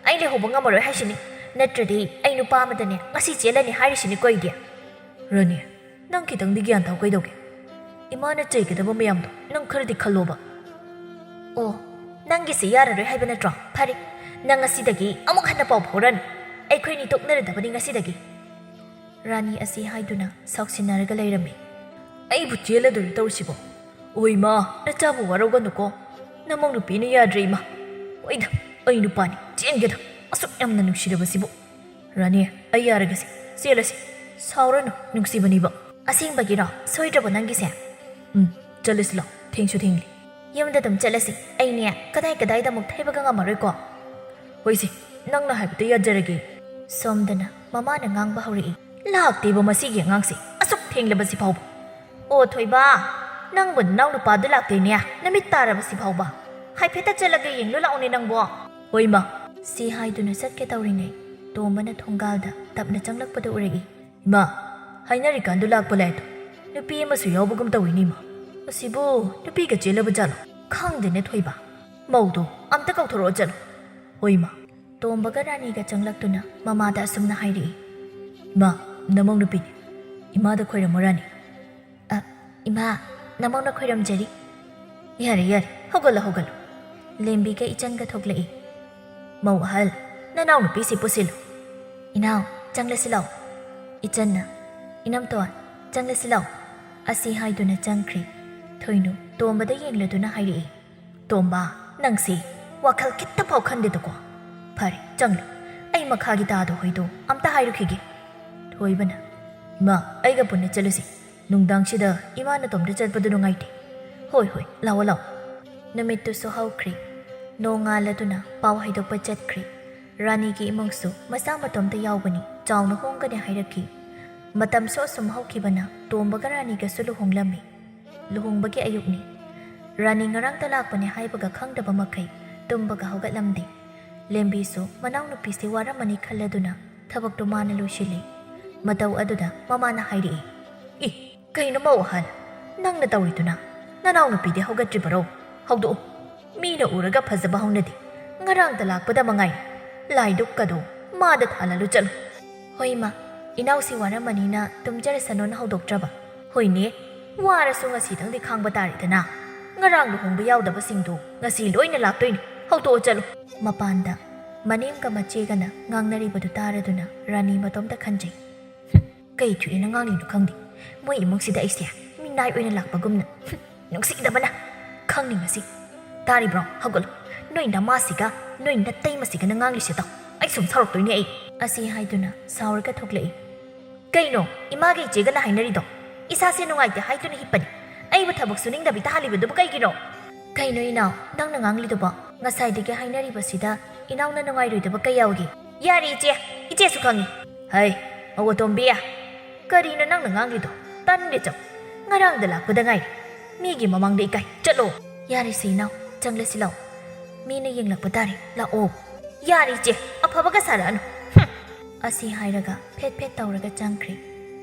ꯑꯩ ꯂꯩꯍꯧꯕ ꯉꯝꯃꯔꯣꯏ ꯍꯥꯏꯁꯤꯅꯤ꯫ ꯅꯠꯇ꯭ꯔꯗꯤ ꯑꯩ ꯅꯨꯄꯥ ꯑꯃꯗꯅꯦ ꯉꯁꯤ ꯆꯦꯜꯂꯅꯤ ꯍꯥꯏꯔꯤꯁꯤꯅꯤꯀꯣ ꯑꯩꯗꯤ꯫" "ꯔꯥꯅꯤ, ꯅꯪ ꯈꯤꯇꯪꯗꯤ ꯒ꯭ꯌꯥꯟ ꯇꯥꯎ ꯀꯩꯗꯧꯒꯦ? ꯏꯃꯥꯅ ꯆꯩꯒꯗꯕ ꯃꯌꯥꯝꯗꯣ ꯅꯪ ꯈꯔꯗꯤ ꯈꯜꯂꯣꯕ꯫" "ꯑꯣ, ꯅꯪꯒꯤꯁꯦ ꯌꯥꯔꯔꯣꯏ ꯍꯥꯏꯕ ꯅꯠꯇ꯭ꯔꯣ? ꯐꯔꯦ, ꯅꯪ ꯉꯁꯤꯗꯒꯤ ꯑꯃꯨꯛ ꯍꯟꯅ ꯄꯥꯎ ꯐꯥꯎꯔꯅꯨ꯫ ꯑꯩꯈꯣꯏꯅꯤ ꯇꯣꯛꯅꯔꯗꯕꯅꯤ ꯉꯁꯤꯗꯒꯤ꯫" ꯔꯥꯅꯤ ꯑꯁꯤ ꯍꯥꯏꯗꯨꯅ ꯁꯥꯎꯁꯤꯟꯅꯔꯒ ꯂꯩꯔꯝꯃꯤ꯫ "ꯑꯩꯕꯨ ꯆꯦꯜꯂꯗꯣꯏꯔꯣ ꯇꯧꯔꯤꯁꯤꯕꯣ? ꯑꯣ ꯏꯃꯥ, ꯅꯆꯥꯕꯨ ꯋꯥꯔꯧꯒꯅꯨꯀꯣ꯫ ꯅꯃꯧ ꯅꯨꯄꯤꯅ ꯌꯥꯗ꯭ꯔꯦ ꯏꯃꯥ꯫ ꯍꯣꯏꯗ, ꯑꯩ ꯅꯨꯄꯥꯅꯤ, ꯆꯦꯟꯒꯦꯗ꯫ ꯑꯁꯨꯛ ꯌꯥꯝꯅ ꯅꯨꯡꯁꯤꯔꯕꯁꯤꯕꯨ꯫ ꯔꯥꯅꯤ, ꯑꯩ ꯌꯥꯔꯒꯦꯁꯦ, ꯆꯦꯜꯂꯁꯤ꯫ ꯁꯥꯎꯔꯅꯨ, ꯅꯨꯡꯁꯤꯕꯅꯤꯕ꯫" "ꯑꯁꯦꯡꯕꯒꯤꯔꯣ? ꯁꯣꯏꯗ꯭ꯔꯕꯣ ꯅꯪꯒꯤꯁꯦ?" "ꯎꯝ, ꯆꯠꯂꯁꯤ ꯂꯥꯎ, ꯊꯦꯡꯁꯨ ꯊꯦꯡꯂꯦ꯫" "ꯌꯨꯝꯗ ꯑꯗꯨꯝ ꯆꯠꯂꯁꯤ, ꯑꯩꯅꯦ ꯀꯗꯥꯏ ꯀꯗꯥꯏꯗ ꯑꯃꯨꯛ ꯊꯩꯕꯒ ꯉꯝꯃꯔꯣꯏꯀꯣ꯫" "ꯍꯣꯏꯁꯦ, ꯅꯪꯅ ꯍꯥꯏꯕꯗ ꯌꯥꯖꯔꯒꯦ꯫" ꯁꯣꯝꯗꯅ ꯃꯃꯥꯅ ꯉꯥꯡꯕ ꯍꯧꯔꯛꯏ꯫ "ꯂꯥꯛꯇꯦꯕ ꯃꯁꯤꯒꯤ ꯑꯉꯥꯡꯁꯦ ꯑꯁꯨꯛ ꯊꯦꯡꯂꯕꯁꯤ ꯐꯥꯎꯕ꯫ ꯑꯣ ꯊꯣꯏꯕ, ꯅꯪꯕꯨ ꯅꯅꯥꯎ ꯅꯨꯄꯥꯗꯨ ꯂꯥꯛꯇꯦꯅꯦ, ꯅꯃꯤꯠ ꯇꯥꯔꯕꯁꯤ ꯐꯥꯎꯕ꯫ ꯍꯥꯏꯐꯦꯠꯇ ꯆꯠꯂꯒ ꯌꯦꯡꯂꯨ ꯂꯥꯛꯎꯅꯦ ꯅꯪꯕꯣ꯫" "ꯍꯣꯏ ꯏꯃꯥ꯫" ꯁꯤ ꯍꯥꯏꯗꯨꯅ ꯆꯠꯀꯦ ꯇꯧꯔꯤꯉꯩ ꯇꯣꯝꯕꯅ ꯊꯣꯡꯒꯥꯜꯗ ꯇꯞꯅ ꯆꯪꯂꯛꯄꯗꯨ ꯎꯔꯛꯏ꯫ "ꯏꯃꯥ, ꯍꯥꯏꯅꯔꯤꯀꯥꯟꯗ ꯂꯥꯛꯄ ꯂꯥꯏꯗꯣ ꯅꯨꯄꯤ ꯑꯃꯁꯨ ꯌꯥꯎꯕꯒꯨꯝ ꯇꯧꯏꯅꯦ ꯏꯃꯥ꯫ ꯑꯁꯤꯕꯨ ꯅꯨꯄꯤꯒ ꯆꯦꯜꯂꯕ ꯖꯥꯠꯂꯣ? ꯈꯪꯗꯦꯅꯦ ꯊꯣꯏꯕ꯫ ꯃꯧꯗꯣ ꯑꯝꯇ ꯀꯧꯊꯣꯔꯛꯑꯣ ꯆꯠꯂꯣ꯫" "ꯍꯣꯏ ꯏꯃꯥ꯫" ꯇꯣꯝꯕꯒ ꯔꯥꯅꯤꯒ ꯆꯪꯂꯛꯇꯨꯅ ꯃꯃꯥꯗ ꯑꯁꯨꯝꯅ ꯍꯥꯏꯔꯛꯏ꯫ "ꯏꯃꯥ, ꯅꯃꯧ ꯅꯨꯄꯤꯅꯤ꯫ ꯏꯃꯥꯗ ꯈꯣꯏꯔꯝꯃꯣ ꯔꯥꯅꯤ꯫" "ꯑ, ꯏꯃꯥ, ꯅꯃꯧꯅ ꯈꯣꯏꯔꯝꯖꯔꯤ꯫ ꯌꯥꯔꯦ, ꯌꯥꯔꯦ, ꯍꯧꯒꯠꯂꯣ, ꯍꯧꯒꯠꯂꯣ꯫ ꯂꯦꯝꯕꯤꯒ ꯏꯆꯟꯒ ꯊꯣꯛꯂꯛꯏ꯫ "ꯃꯧ ꯑꯍꯜ, ꯅꯅꯥꯎꯅꯨꯄꯤꯁꯤ ꯄꯨꯁꯤꯜꯂꯨ꯫ ꯏꯅꯥꯎ, ꯆꯪꯂꯁꯤ ꯂꯥꯛꯑꯣ꯫" ꯏꯆꯟꯅ, "ꯏꯅꯝꯇꯣꯟ, ꯆꯪꯂꯁꯤ ꯂꯥꯛꯑꯣ꯫" ꯑꯁꯤ ꯍꯥꯏꯗꯨꯅ ꯆꯪꯈ꯭ꯔꯦ꯫ ꯊꯣꯏꯅꯨ ꯇꯣꯝꯕꯗ ꯌꯦꯡꯂꯗꯨꯅ ꯍꯥꯏꯔꯛꯏ, "ꯇꯣꯝꯕ, ꯅꯪꯁꯤ ꯋꯥꯈꯜ ꯈꯤꯠꯇ ꯐꯥꯎ ꯈꯟꯗꯦꯗꯀꯣ꯫ ꯐꯔꯦ, ꯆꯪꯂꯨ꯫ ꯑꯩ ꯃꯈꯥꯒꯤ ꯇꯥꯗꯣ ꯍꯣꯏꯗꯣ ꯑꯝꯇ ꯍꯥꯏꯔꯨꯈꯤꯒꯦ꯫" ꯊꯣꯏꯕꯅ, "ꯏꯃꯥ, ꯑꯩꯒ ꯄꯨꯟꯅ ꯆꯠꯂꯨꯁꯤ꯫ ꯅꯨꯡꯗꯥꯡꯁꯤꯗ ꯏꯃꯥ ꯅꯇꯣꯝꯇ ꯆꯠꯄꯗꯨ ꯅꯨꯡꯉꯥꯏꯇꯦ꯫" "ꯍꯣꯏ, ꯍꯣꯏ, ꯂꯥꯛꯑꯣ, ꯂꯥꯛꯑꯣ꯫" ꯅꯨꯃꯤꯠꯇꯨꯁꯨ ꯍꯧꯈ꯭ꯔꯦ꯫ ꯅꯣꯡꯉꯥꯜꯂꯗꯨꯅ ꯄꯥꯎ ꯍꯥꯏꯗꯣꯛꯄ ꯆꯠꯈ꯭ꯔꯦ꯫ ꯔꯥꯅꯤꯒꯤ ꯏꯃꯨꯡꯁꯨ ꯃꯆꯥ ꯃꯇꯣꯝꯇ ꯌꯥꯎꯕꯅꯤ, ꯆꯥꯎꯅ ꯍꯣꯡꯒꯅꯤ ꯍꯥꯏꯔꯛꯈꯤ꯫ ꯃꯇꯝꯁꯨ ꯑꯁꯨꯝ ꯍꯧꯈꯤꯕꯅ ꯇꯣꯝꯕꯒ ꯔꯥꯅꯤꯒꯁꯨ ꯂꯨꯍꯣꯡꯂꯝꯃꯤ꯫ ꯂꯨꯍꯣꯡꯕꯒꯤ ꯑꯌꯨꯛꯅꯤ꯫ ꯔꯥꯅꯤ ꯉꯔꯥꯡꯇ ꯂꯥꯛꯄꯅꯦ ꯍꯥꯏꯕꯒ ꯈꯪꯗꯕ ꯃꯈꯩ ꯇꯨꯝꯕꯒ ꯍꯧꯒꯠꯂꯝꯗꯦ꯫ ꯂꯦꯝꯕꯤꯁꯨ ꯃꯅꯥꯎꯅꯨꯄꯤꯁꯦ ꯋꯥꯔꯝꯃꯅꯤ ꯈꯜꯂꯗꯨꯅ ꯊꯕꯛꯇꯣ ꯃꯥꯅ ꯂꯣꯏꯁꯤꯜꯂꯤ꯫ ꯃꯇꯧ ꯑꯗꯨꯗ ꯃꯃꯥꯅ ꯍꯥꯏꯔꯛꯏ, "ꯏ, ꯀꯩꯅꯣ ꯃꯧ ꯑꯍꯜ, ꯅꯪꯅ ꯇꯧꯔꯤꯗꯨꯅ? ꯅꯅꯥꯎꯅꯨꯄꯤꯗꯤ ꯍꯧꯒꯠꯇ꯭ꯔꯤꯕꯔꯣ? ꯍꯧꯗꯣꯛꯎ꯫ ꯃꯤꯅ ꯎꯔꯒ ꯐꯖꯕ ꯍꯧꯅꯗꯦ꯫ ꯉꯔꯥꯡꯇ ꯂꯥꯛꯄꯗ ꯃꯉꯥꯏꯔꯦ꯫ ꯂꯥꯏꯗꯨꯛꯀꯗꯣ ꯃꯥꯗ ꯊꯥꯜꯍꯜꯂꯨ ꯆꯠꯂꯨ꯫" "ꯍꯣꯏ ꯏꯃꯥ, ꯏꯅꯥꯎꯁꯤ ꯋꯥꯔꯝꯃꯅꯤꯅ ꯇꯨꯝꯖꯔꯁꯅꯣꯅ ꯍꯧꯗꯣꯛꯇ꯭ꯔꯕ꯫" "ꯍꯣꯏꯅꯦ, ꯋꯥꯔꯁꯨ ꯉꯁꯤꯗꯪꯗꯤ ꯈꯥꯡꯕ ꯇꯥꯔꯦꯗꯅ꯫ ꯉꯔꯥꯡ ꯂꯨꯍꯣꯡꯕ ꯌꯥꯎꯗꯕꯁꯤꯡꯗꯣ ꯉꯁꯤ ꯂꯣꯏꯅ ꯂꯥꯛꯇꯣꯏꯅꯤ꯫ ꯍꯧꯗꯣꯛꯑꯣ ꯆꯠꯂꯨ꯫" ꯃꯄꯥꯟꯗ ꯃꯅꯦꯝꯒ ꯃꯆꯦꯒꯅ ꯉꯥꯡꯅꯔꯤꯕꯗꯨ ꯇꯥꯔꯗꯨꯅ ꯔꯥꯅꯤ ꯃꯇꯣꯝꯇ ꯈꯟꯖꯩ꯫ "ꯍꯨꯝ, ꯀꯩ ꯊꯣꯛꯑꯦꯅ ꯉꯥꯡꯂꯤꯅꯣ ꯈꯪꯗꯦ꯫ ꯃꯣꯏ ꯏꯃꯨꯡꯁꯤꯗ ꯑꯩꯁꯦ ꯃꯤꯅꯥꯏ ꯑꯣꯏꯅ ꯂꯥꯛꯄꯒꯨꯝꯅ꯫ ꯍꯨꯝ, ꯅꯨꯡꯁꯤꯗꯕꯅ꯫ ꯈꯪꯅꯤꯡꯉꯁꯤ꯫ ꯇꯥꯔꯤꯕ꯭ꯔꯣ? ꯍꯧꯒꯠꯂꯣ꯫ ꯅꯣꯏ ꯅꯃꯥꯁꯤꯒ ꯅꯣꯏ ꯅꯇꯩꯃꯁꯤꯒꯅ ꯉꯥꯡꯂꯤꯁꯦ ꯇꯥꯎ꯫ ꯑꯩ ꯁꯨꯝ ꯁꯥꯎꯔꯛꯇꯣꯏꯅꯦ ꯑꯩ꯫" ꯑꯁꯤ ꯍꯥꯏꯗꯨꯅ ꯁꯥꯎꯔꯒ ꯊꯣꯛꯂꯛꯏ꯫ "ꯀꯩꯅꯣ ꯏꯃꯥꯒ ꯏꯆꯦꯒꯅ ꯍꯥꯏꯅꯔꯤꯗꯣ? ꯏꯁꯥꯁꯦ ꯅꯨꯡꯉꯥꯏꯇꯦ ꯍꯥꯏꯗꯨꯅ ꯍꯤꯞꯄꯅꯤ꯫ ꯑꯩꯕꯨ ꯊꯕꯛ ꯁꯨꯅꯤꯡꯗꯕꯤ ꯇꯥꯍꯜꯂꯤꯕꯗꯨꯕꯨ ꯀꯩꯒꯤꯅꯣ?" "ꯀꯩꯅꯣ ꯏꯅꯥꯎ, ꯅꯪꯅ ꯉꯥꯡꯂꯤꯗꯨꯕꯣ? ꯉꯁꯥꯏꯗꯒꯤ ꯍꯥꯏꯅꯔꯤꯕꯁꯤꯗ ꯏꯅꯥꯎꯅ ꯅꯨꯡꯉꯥꯏꯔꯣꯏꯗꯕ ꯀꯩ ꯌꯥꯎꯒꯦ?" "ꯌꯥꯔꯦ ꯏꯆꯦ, ꯏꯆꯦꯁꯨ ꯈꯪꯉꯤ꯫" "ꯍꯩ, ꯃꯧ ꯑꯇꯣꯝꯕꯤ, ꯀꯔꯤꯅꯣ ꯅꯪꯅ ꯉꯥꯡꯂꯤꯗꯣ? ꯇꯟꯗꯦ ꯆꯧ꯫ ꯉꯔꯥꯡꯗ ꯂꯥꯛꯄꯗ ꯉꯥꯏꯔꯤ꯫ ꯃꯤꯒꯤ ꯃꯃꯥꯡꯗ ꯏꯀꯥꯏ꯫ ꯆꯠꯂꯣ꯫" "ꯌꯥꯔꯦꯁꯦ ꯏꯅꯥꯎ, ꯆꯪꯂꯁꯤ ꯂꯥꯛꯑꯣ꯫ ꯃꯤꯅ ꯌꯦꯡꯂꯛꯄ ꯇꯥꯔꯦ꯫ ꯂꯥꯛꯑꯣ꯫" "ꯌꯥꯔꯦ ꯏꯆꯦ, ꯑꯐꯕꯒ ꯁꯥꯔꯛꯑꯅꯨ꯫ ꯍꯨꯝ꯫" ꯑꯁꯤ ꯍꯥꯏꯔꯒ ꯐꯦꯠ ꯐꯦꯠ ꯇꯧꯔꯒ ꯆꯪꯈ꯭ꯔꯦ꯫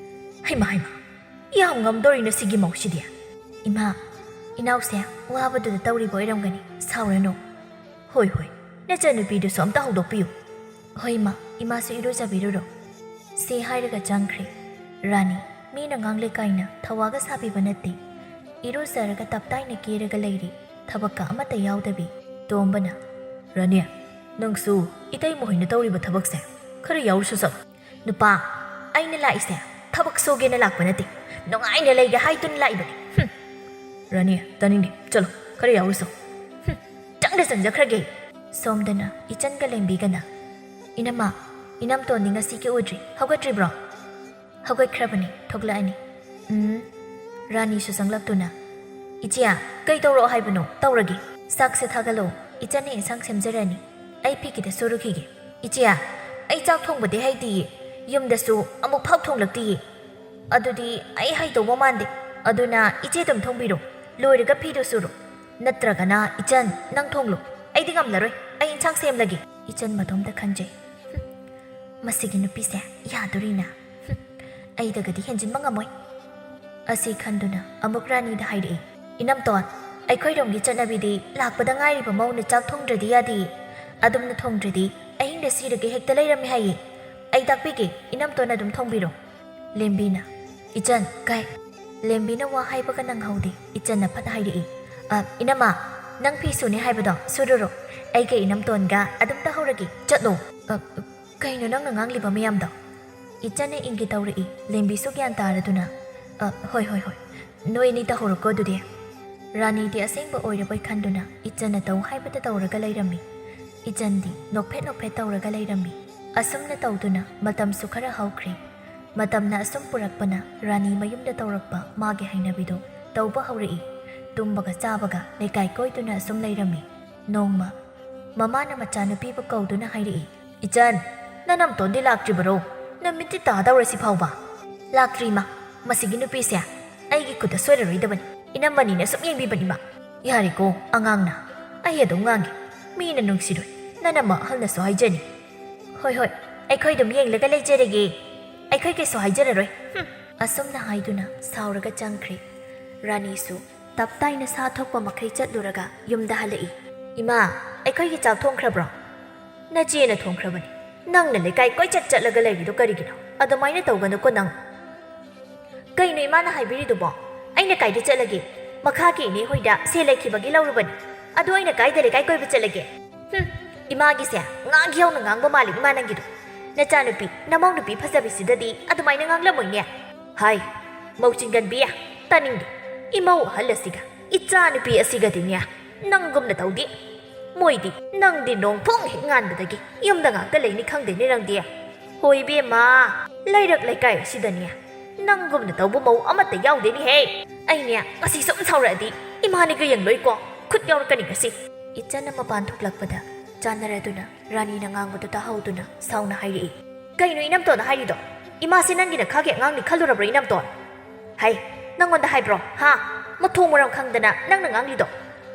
"ꯍꯩꯃꯥ, ꯍꯩꯃꯥ, ꯌꯥꯝ ꯉꯝꯗꯣꯔꯤꯅ ꯁꯤꯒꯤ ꯃꯧꯁꯤꯗꯤ꯫" "ꯏꯃꯥ, ꯏꯅꯥꯎꯁꯦ ꯋꯥꯕꯗꯨꯗ ꯇꯧꯔꯤꯕ ꯑꯣꯏꯔꯝꯒꯅꯤ, ꯁꯥꯎꯔꯅꯨ꯫" "ꯍꯣꯏ, ꯍꯣꯏ, ꯅꯆꯟꯅꯨꯄꯤꯗꯨꯁꯨ ꯑꯝꯇ ꯍꯧꯗꯣꯛꯄꯤꯌꯨ꯫" "ꯍꯣꯏ ꯏꯃꯥ, ꯏꯃꯥꯁꯨ ꯏꯔꯨꯖꯕꯤꯔꯨꯔꯣ꯫" ꯁꯤ ꯍꯥꯏꯔꯒ ꯆꯪꯈ꯭ꯔꯦ꯫ ꯔꯥꯅꯤ, ꯃꯤꯅ ꯉꯥꯡꯂꯦ ꯀꯥꯏꯅ ꯊꯧꯋꯥꯒ ꯁꯥꯕꯤꯕ ꯅꯠꯇꯦ꯫ ꯏꯔꯨꯖꯔꯒ ꯇꯞꯇꯥꯏꯅ ꯀꯦꯔꯒ ꯂꯩꯔꯤ, ꯊꯕꯛꯀ ꯑꯃꯠꯇ ꯌꯥꯎꯗꯕꯤ꯫ ꯇꯣꯝꯕꯅ, "ꯔꯥꯅꯤ, ꯅꯪꯁꯨ ꯏꯇꯩꯃ ꯍꯣꯏꯅ ꯇꯧꯔꯤꯕ ꯊꯕꯛꯁꯦ ꯈꯔ ꯌꯥꯎꯔꯨꯁꯨ ꯆꯠꯂꯣ꯫ ꯅꯨꯄꯥ, ꯑꯩꯅ ꯂꯥꯛꯏꯁꯦ ꯊꯕꯛ ꯁꯨꯒꯦꯅ ꯂꯥꯛꯄ ꯅꯠꯇꯦ, ꯅꯨꯡꯉꯥꯏꯅ ꯂꯩꯒꯦ ꯍꯥꯏꯗꯨꯅ ꯂꯥꯛꯏꯕꯅꯤ꯫ ꯍꯨꯝ꯫ ꯔꯥꯅꯤ, ꯇꯥꯅꯤꯡꯗꯦ, ꯆꯠꯂꯣ, ꯈꯔ ꯌꯥꯎꯔꯨꯁꯣ꯫ ꯍꯨꯝ, ꯆꯪꯗ ꯆꯪꯖꯈ꯭ꯔꯒꯦ꯫" ꯁꯣꯝꯗꯅ ꯏꯆꯟꯒ ꯂꯦꯝꯕꯤꯒꯅ, "ꯏꯅꯝꯃ, ꯏꯅꯝꯇꯣꯟꯗꯤ ꯉꯁꯤꯒꯤ ꯎꯗ꯭ꯔꯤ, ꯍꯧꯒꯠꯇ꯭ꯔꯤꯕ꯭ꯔꯣ?" "ꯍꯧꯒꯠꯈ꯭ꯔꯕꯅꯤ, ꯊꯣꯛꯂꯛꯑꯅꯤ꯫" ꯎꯝ꯫ ꯔꯥꯅꯤꯁꯨ ꯆꯪꯂꯛꯇꯨꯅ, "ꯏꯆꯦ, ꯀꯩ ꯇꯧꯔꯛꯑꯣ ꯍꯥꯏꯕꯅꯣ? ꯇꯧꯔꯒꯦ꯫ ꯆꯥꯛꯁꯦ ꯊꯥꯒꯠꯂꯛꯑꯣ, ꯏꯆꯟꯅ ꯏꯟꯁꯥꯡ ꯁꯦꯝꯖꯔꯅꯤ꯫ ꯑꯩ ꯐꯤ ꯈꯤꯇ ꯁꯨꯔꯨꯈꯤꯒꯦ꯫" "ꯏꯆꯦ, ꯑꯩ ꯆꯥꯛ ꯊꯣꯡꯕꯗꯤ ꯍꯩꯇꯤꯌꯦ, ꯌꯨꯝꯗꯁꯨ ꯑꯃꯨꯛ ꯐꯥꯎ ꯊꯣꯡꯂꯛꯇꯤꯌꯦ꯫ ꯑꯗꯨꯗꯤ ꯑꯩ ꯍꯩꯗꯧꯕ ꯃꯥꯟꯗꯦ꯫ ꯑꯗꯨꯅ ꯏꯆꯦ ꯑꯗꯨꯝ ꯊꯣꯡꯕꯤꯔꯣ, ꯂꯣꯏꯔꯒ ꯐꯤꯗꯣ ꯁꯨꯔꯣ꯫ ꯅꯠꯇ꯭ꯔꯒꯅ ꯏꯆꯟ, ꯅꯪ ꯊꯣꯡꯂꯣ꯫ ꯑꯩꯗꯤ ꯉꯝꯂꯔꯣꯏ, ꯑꯩ ꯏꯟꯁꯥꯡ ꯁꯦꯝꯂꯒꯦ꯫" ꯏꯆꯟ ꯃꯇꯣꯝꯇ ꯈꯟꯖꯩ, "ꯍꯨꯝ, ꯃꯁꯤꯒꯤ ꯅꯨꯄꯤꯁꯦ ꯌꯥꯗꯣꯔꯤꯅ꯫ ꯍꯨꯝ, ꯑꯩꯗꯒꯗꯤ ꯍꯦꯟꯖꯤꯟꯕ ꯉꯝꯃꯣꯏ꯫" ꯑꯁꯤ ꯈꯟꯗꯨꯅ ꯑꯃꯨꯛ ꯔꯥꯅꯤꯗ ꯍꯥꯏꯔꯛꯏ, "ꯏꯅꯝꯇꯣꯟ, ꯑꯩꯈꯣꯏꯔꯣꯝꯒꯤ ꯆꯠꯅꯕꯤꯗꯤ ꯂꯥꯛꯄꯗ ꯉꯥꯏꯔꯤꯕ ꯃꯧꯅ ꯆꯥꯛ ꯊꯣꯡꯗ꯭ꯔꯗꯤ ꯌꯥꯗꯦ꯫ ꯑꯗꯨꯝꯅ ꯊꯣꯡꯗ꯭ꯔꯗꯤ ꯑꯍꯤꯡꯗ ꯁꯤꯔꯒ ꯍꯦꯛꯇ ꯂꯩꯔꯝꯃꯦ ꯍꯥꯏꯌꯦ꯫ ꯑꯩ ꯇꯥꯛꯄꯤꯒꯦ, ꯏꯅꯝꯇꯣꯟ ꯑꯗꯨꯝ ꯊꯣꯡꯕꯤꯔꯣ꯫" ꯂꯦꯝꯕꯤꯅ, "ꯏꯆꯟ, ꯀꯥꯏ?" ꯂꯦꯝꯕꯤꯅ ꯋꯥ ꯍꯥꯏꯕꯒ ꯅꯪꯍꯧꯗꯦ, ꯏꯆꯟꯅ ꯐꯠ ꯍꯥꯏꯔꯛꯏ, "ꯑ, ꯏꯅꯝꯃ, ꯅꯪ ꯐꯤ ꯁꯨꯅꯤ ꯍꯥꯏꯕꯗꯣ ꯁꯨꯔꯨꯔꯣ꯫ ꯑꯩꯒ ꯏꯅꯝꯇꯣꯟꯒ ꯑꯗꯨꯝ ꯇꯧꯍꯧꯔꯒꯦ, ꯆꯠꯂꯣ꯫" "ꯑ, ꯀꯩꯅꯣ ꯅꯪꯅ ꯉꯥꯡꯂꯤꯕ ꯃꯌꯥꯝꯗꯣ?" ꯏꯆꯟꯅ ꯏꯪꯒꯤ ꯇꯧꯔꯛꯏ, ꯂꯦꯝꯕꯤꯁꯨ ꯒ꯭ꯌꯥꯟ ꯇꯥꯔꯗꯨꯅ, "ꯑ, ꯍꯣꯏ, ꯍꯣꯏ, ꯍꯣꯏ꯫ ꯅꯣꯏ ꯑꯅꯤ ꯇꯧꯍꯧꯔꯣꯀꯣ ꯑꯗꯨꯗꯤ꯫" ꯔꯥꯅꯤꯗꯤ ꯑꯁꯦꯡꯕ ꯑꯣꯏꯔꯕꯣꯏ ꯈꯟꯗꯨꯅ ꯏꯆꯟꯅ ꯇꯧ ꯍꯥꯏꯕꯗ ꯇꯧꯔꯒ ꯂꯩꯔꯝꯃꯤ꯫ ꯏꯆꯟꯗꯤ ꯅꯣꯛꯐꯦꯠ ꯅꯣꯛꯐꯦꯠ ꯇꯧꯔꯒ ꯂꯩꯔꯝꯃꯤ꯫ ꯑꯁꯨꯝꯅ ꯇꯧꯗꯨꯅ ꯃꯇꯝꯁꯨ ꯈꯔ ꯍꯧꯈ꯭ꯔꯦ꯫ ꯃꯇꯝꯅ ꯑꯁꯨꯝ ꯄꯨꯔꯛꯄꯅ ꯔꯥꯅꯤ ꯃꯌꯨꯝꯗ ꯇꯧꯔꯛꯄ ꯃꯥꯒꯤ ꯍꯩꯅꯕꯤꯗꯣ ꯇꯧꯕ ꯍꯧꯔꯛꯏ꯫ ꯇꯨꯝꯕꯒ ꯆꯥꯕꯒ ꯂꯩꯀꯥꯏ ꯀꯣꯏꯗꯨꯅ ꯑꯁꯨꯝ ꯂꯩꯔꯝꯃꯤ꯫ ꯅꯣꯡꯃ ꯃꯃꯥꯅ ꯃꯆꯥꯅꯨꯄꯤꯕꯨ ꯀꯧꯗꯨꯅ ꯍꯥꯏꯔꯛꯏ, "ꯏꯆꯟ, ꯅꯅꯝꯇꯣꯟꯗꯤ ꯂꯥꯛꯇ꯭ꯔꯤꯕꯔꯣ? ꯅꯨꯃꯤꯠꯇꯤ ꯇꯥꯗꯧꯔꯦ ꯁꯤꯐꯥꯎꯕ꯫" "ꯂꯥꯛꯇ꯭ꯔꯤ, ꯃꯥ꯫ ꯃꯁꯤꯒꯤ ꯅꯨꯄꯤꯁꯦ ꯑꯩꯒꯤ ꯈꯨꯠꯇ ꯁꯣꯏꯔꯔꯣꯏꯗꯕꯅꯤ꯫ ꯏꯅꯝꯃꯅꯤꯅ ꯁꯨꯝ ꯌꯦꯡꯕꯤꯕꯅꯤ, ꯃꯥ꯫" "ꯌꯥꯔꯦꯀꯣ, ꯑꯉꯥꯡꯅ꯫ ꯑꯩ ꯑꯗꯨꯝ ꯉꯥꯡꯒꯦ꯫ ꯃꯤꯅ ꯅꯨꯡꯁꯤꯔꯣꯏ꯫ ꯅꯅꯝꯃ ꯑꯍꯜꯅꯁꯨ ꯍꯥꯏꯖꯅꯤ꯫" "ꯍꯣꯏ, ꯍꯣꯏ, ꯑꯩꯈꯣꯏ ꯑꯗꯨꯝ ꯌꯦꯡꯂꯒ ꯂꯩꯖꯔꯒꯦ꯫ ꯑꯩꯈꯣꯏ ꯀꯩꯁꯨ ꯍꯥꯏꯖꯔꯔꯣꯏ꯫" ꯍꯨꯝ꯫ ꯑꯁꯨꯝꯅ ꯍꯥꯏꯗꯨꯅ ꯁꯥꯎꯔꯒ ꯆꯪꯈ꯭ꯔꯦ꯫ ꯔꯥꯅꯤꯁꯨ ꯇꯞ ꯇꯥꯏꯅ ꯁꯥ ꯊꯣꯛꯄ ꯃꯈꯩ ꯆꯠꯂꯨꯔꯒ ꯌꯨꯝꯗ ꯍꯜꯂꯛꯏ꯫ "ꯏꯃꯥ, ꯑꯩꯈꯣꯏꯒꯤ ꯆꯥꯛ ꯊꯣꯡꯈ꯭ꯔꯕ꯭ꯔꯣ?" "ꯅꯆꯦꯅ ꯊꯣꯡꯈ꯭ꯔꯕꯅꯤ꯫ ꯅꯪꯅ ꯂꯩꯀꯥꯏ ꯀꯣꯏꯆꯠ ꯆꯠꯂꯒ ꯂꯩꯔꯤꯗꯣ ꯀꯔꯤꯒꯤꯅꯣ? ꯑꯗꯨꯃꯥꯏꯅ ꯇꯧꯒꯅꯨꯀꯣ ꯅꯪ꯫" "ꯀꯩꯅꯣ ꯏꯃꯥꯅ ꯍꯥꯏꯕꯤꯔꯤꯗꯨꯕꯣ? ꯑꯩꯅ ꯀꯥꯏꯗ ꯆꯠꯂꯒꯦ? ꯃꯈꯥꯒꯤ ꯏꯅꯦ ꯍꯣꯏꯗ ꯁꯦ ꯂꯩꯈꯤꯕꯒꯤ ꯂꯧꯔꯨꯕꯅꯤ꯫ ꯑꯗꯣ ꯑꯩꯅ ꯀꯥꯏꯗ ꯂꯩꯀꯥꯏ ꯀꯣꯏꯕ ꯆꯠꯂꯒꯦ? ꯍꯨꯝ, ꯏꯃꯥꯒꯤꯁꯦ ꯉꯥꯡ ꯌꯥꯎꯅ ꯉꯥꯡꯕ ꯃꯥꯜꯂꯤ ꯏꯃꯥ ꯅꯪꯒꯤꯗꯣ꯫ ꯅꯆꯥꯅꯨꯄꯤ, ꯅꯃꯧ ꯅꯨꯄꯤ ꯐꯖꯕꯤꯁꯤꯗꯗꯤ ꯑꯗꯨꯃꯥꯏꯅ ꯉꯥꯡꯂꯝꯃꯣꯏꯅꯦ꯫ ꯍꯥꯏ, ꯃꯧ ꯆꯤꯡꯒꯟꯕꯤ, ꯇꯥꯅꯤꯡꯗꯦ꯫ ꯏꯃꯧ ꯑꯍꯜ ꯑꯁꯤꯒ ꯏꯆꯥꯅꯨꯄꯤ ꯑꯁꯤꯒꯗꯤꯅꯦ ꯅꯪꯒꯨꯝꯅ ꯇꯧꯗꯦ꯫ ꯃꯣꯏꯗꯤ ꯅꯪꯗꯤ ꯅꯣꯡ ꯊꯣꯡ ꯍꯦꯛ ꯉꯥꯟꯕꯗꯒꯤ ꯌꯨꯝꯗ ꯉꯥꯛꯇ ꯂꯩꯅꯤ ꯈꯪꯗꯦꯅꯦ ꯅꯪꯗꯤ꯫ ꯍꯣꯏ ꯏꯕꯦꯝꯃ, ꯂꯩꯔꯛ ꯂꯩꯀꯥꯏ ꯑꯁꯤꯗꯅꯦ ꯅꯪꯒꯨꯝꯅ ꯇꯧꯕ ꯃꯧ ꯑꯃꯠꯇ ꯌꯥꯎꯗꯦꯅꯦꯍꯦ꯫ ꯑꯩꯅꯦ ꯉꯁꯤ ꯁꯨꯝ ꯁꯥꯎꯔꯛꯑꯗꯤ ꯏꯃꯥꯅꯤꯒ ꯌꯦꯡꯂꯣꯏꯀꯣ꯫ ꯈꯨꯠ ꯌꯥꯎꯔꯛꯀꯅꯤ ꯉꯁꯤ꯫ ꯏꯆꯟꯅ ꯃꯄꯥꯟ ꯊꯣꯛꯂꯛꯄꯗ ꯆꯥꯟꯅꯔꯗꯨꯅ ꯔꯥꯅꯤꯅ ꯉꯥꯡꯕꯗꯨ ꯇꯥꯍꯧꯗꯨꯅ ꯁꯥꯎꯅ ꯍꯥꯏꯔꯛꯏ꯫ "ꯀꯩꯅꯣ ꯏꯅꯝꯇꯣꯟꯅ ꯍꯥꯏꯔꯤꯗꯣ? ꯏꯃꯥꯁꯦ ꯅꯪꯒꯤ ꯅꯈꯥꯒꯤ ꯑꯉꯥꯡꯅꯤ ꯈꯜꯂꯨꯔꯕ꯭ꯔꯣ ꯏꯅꯝꯇꯣꯟ? ꯍꯩ, ꯅꯪꯉꯣꯟꯗ ꯍꯥꯏꯕ꯭ꯔꯣ? ꯍꯥ? ꯃꯊꯣꯡ ꯃꯔꯝ ꯈꯪꯗꯅ ꯅꯪꯅ ꯉꯥꯡꯂꯤꯗꯣ?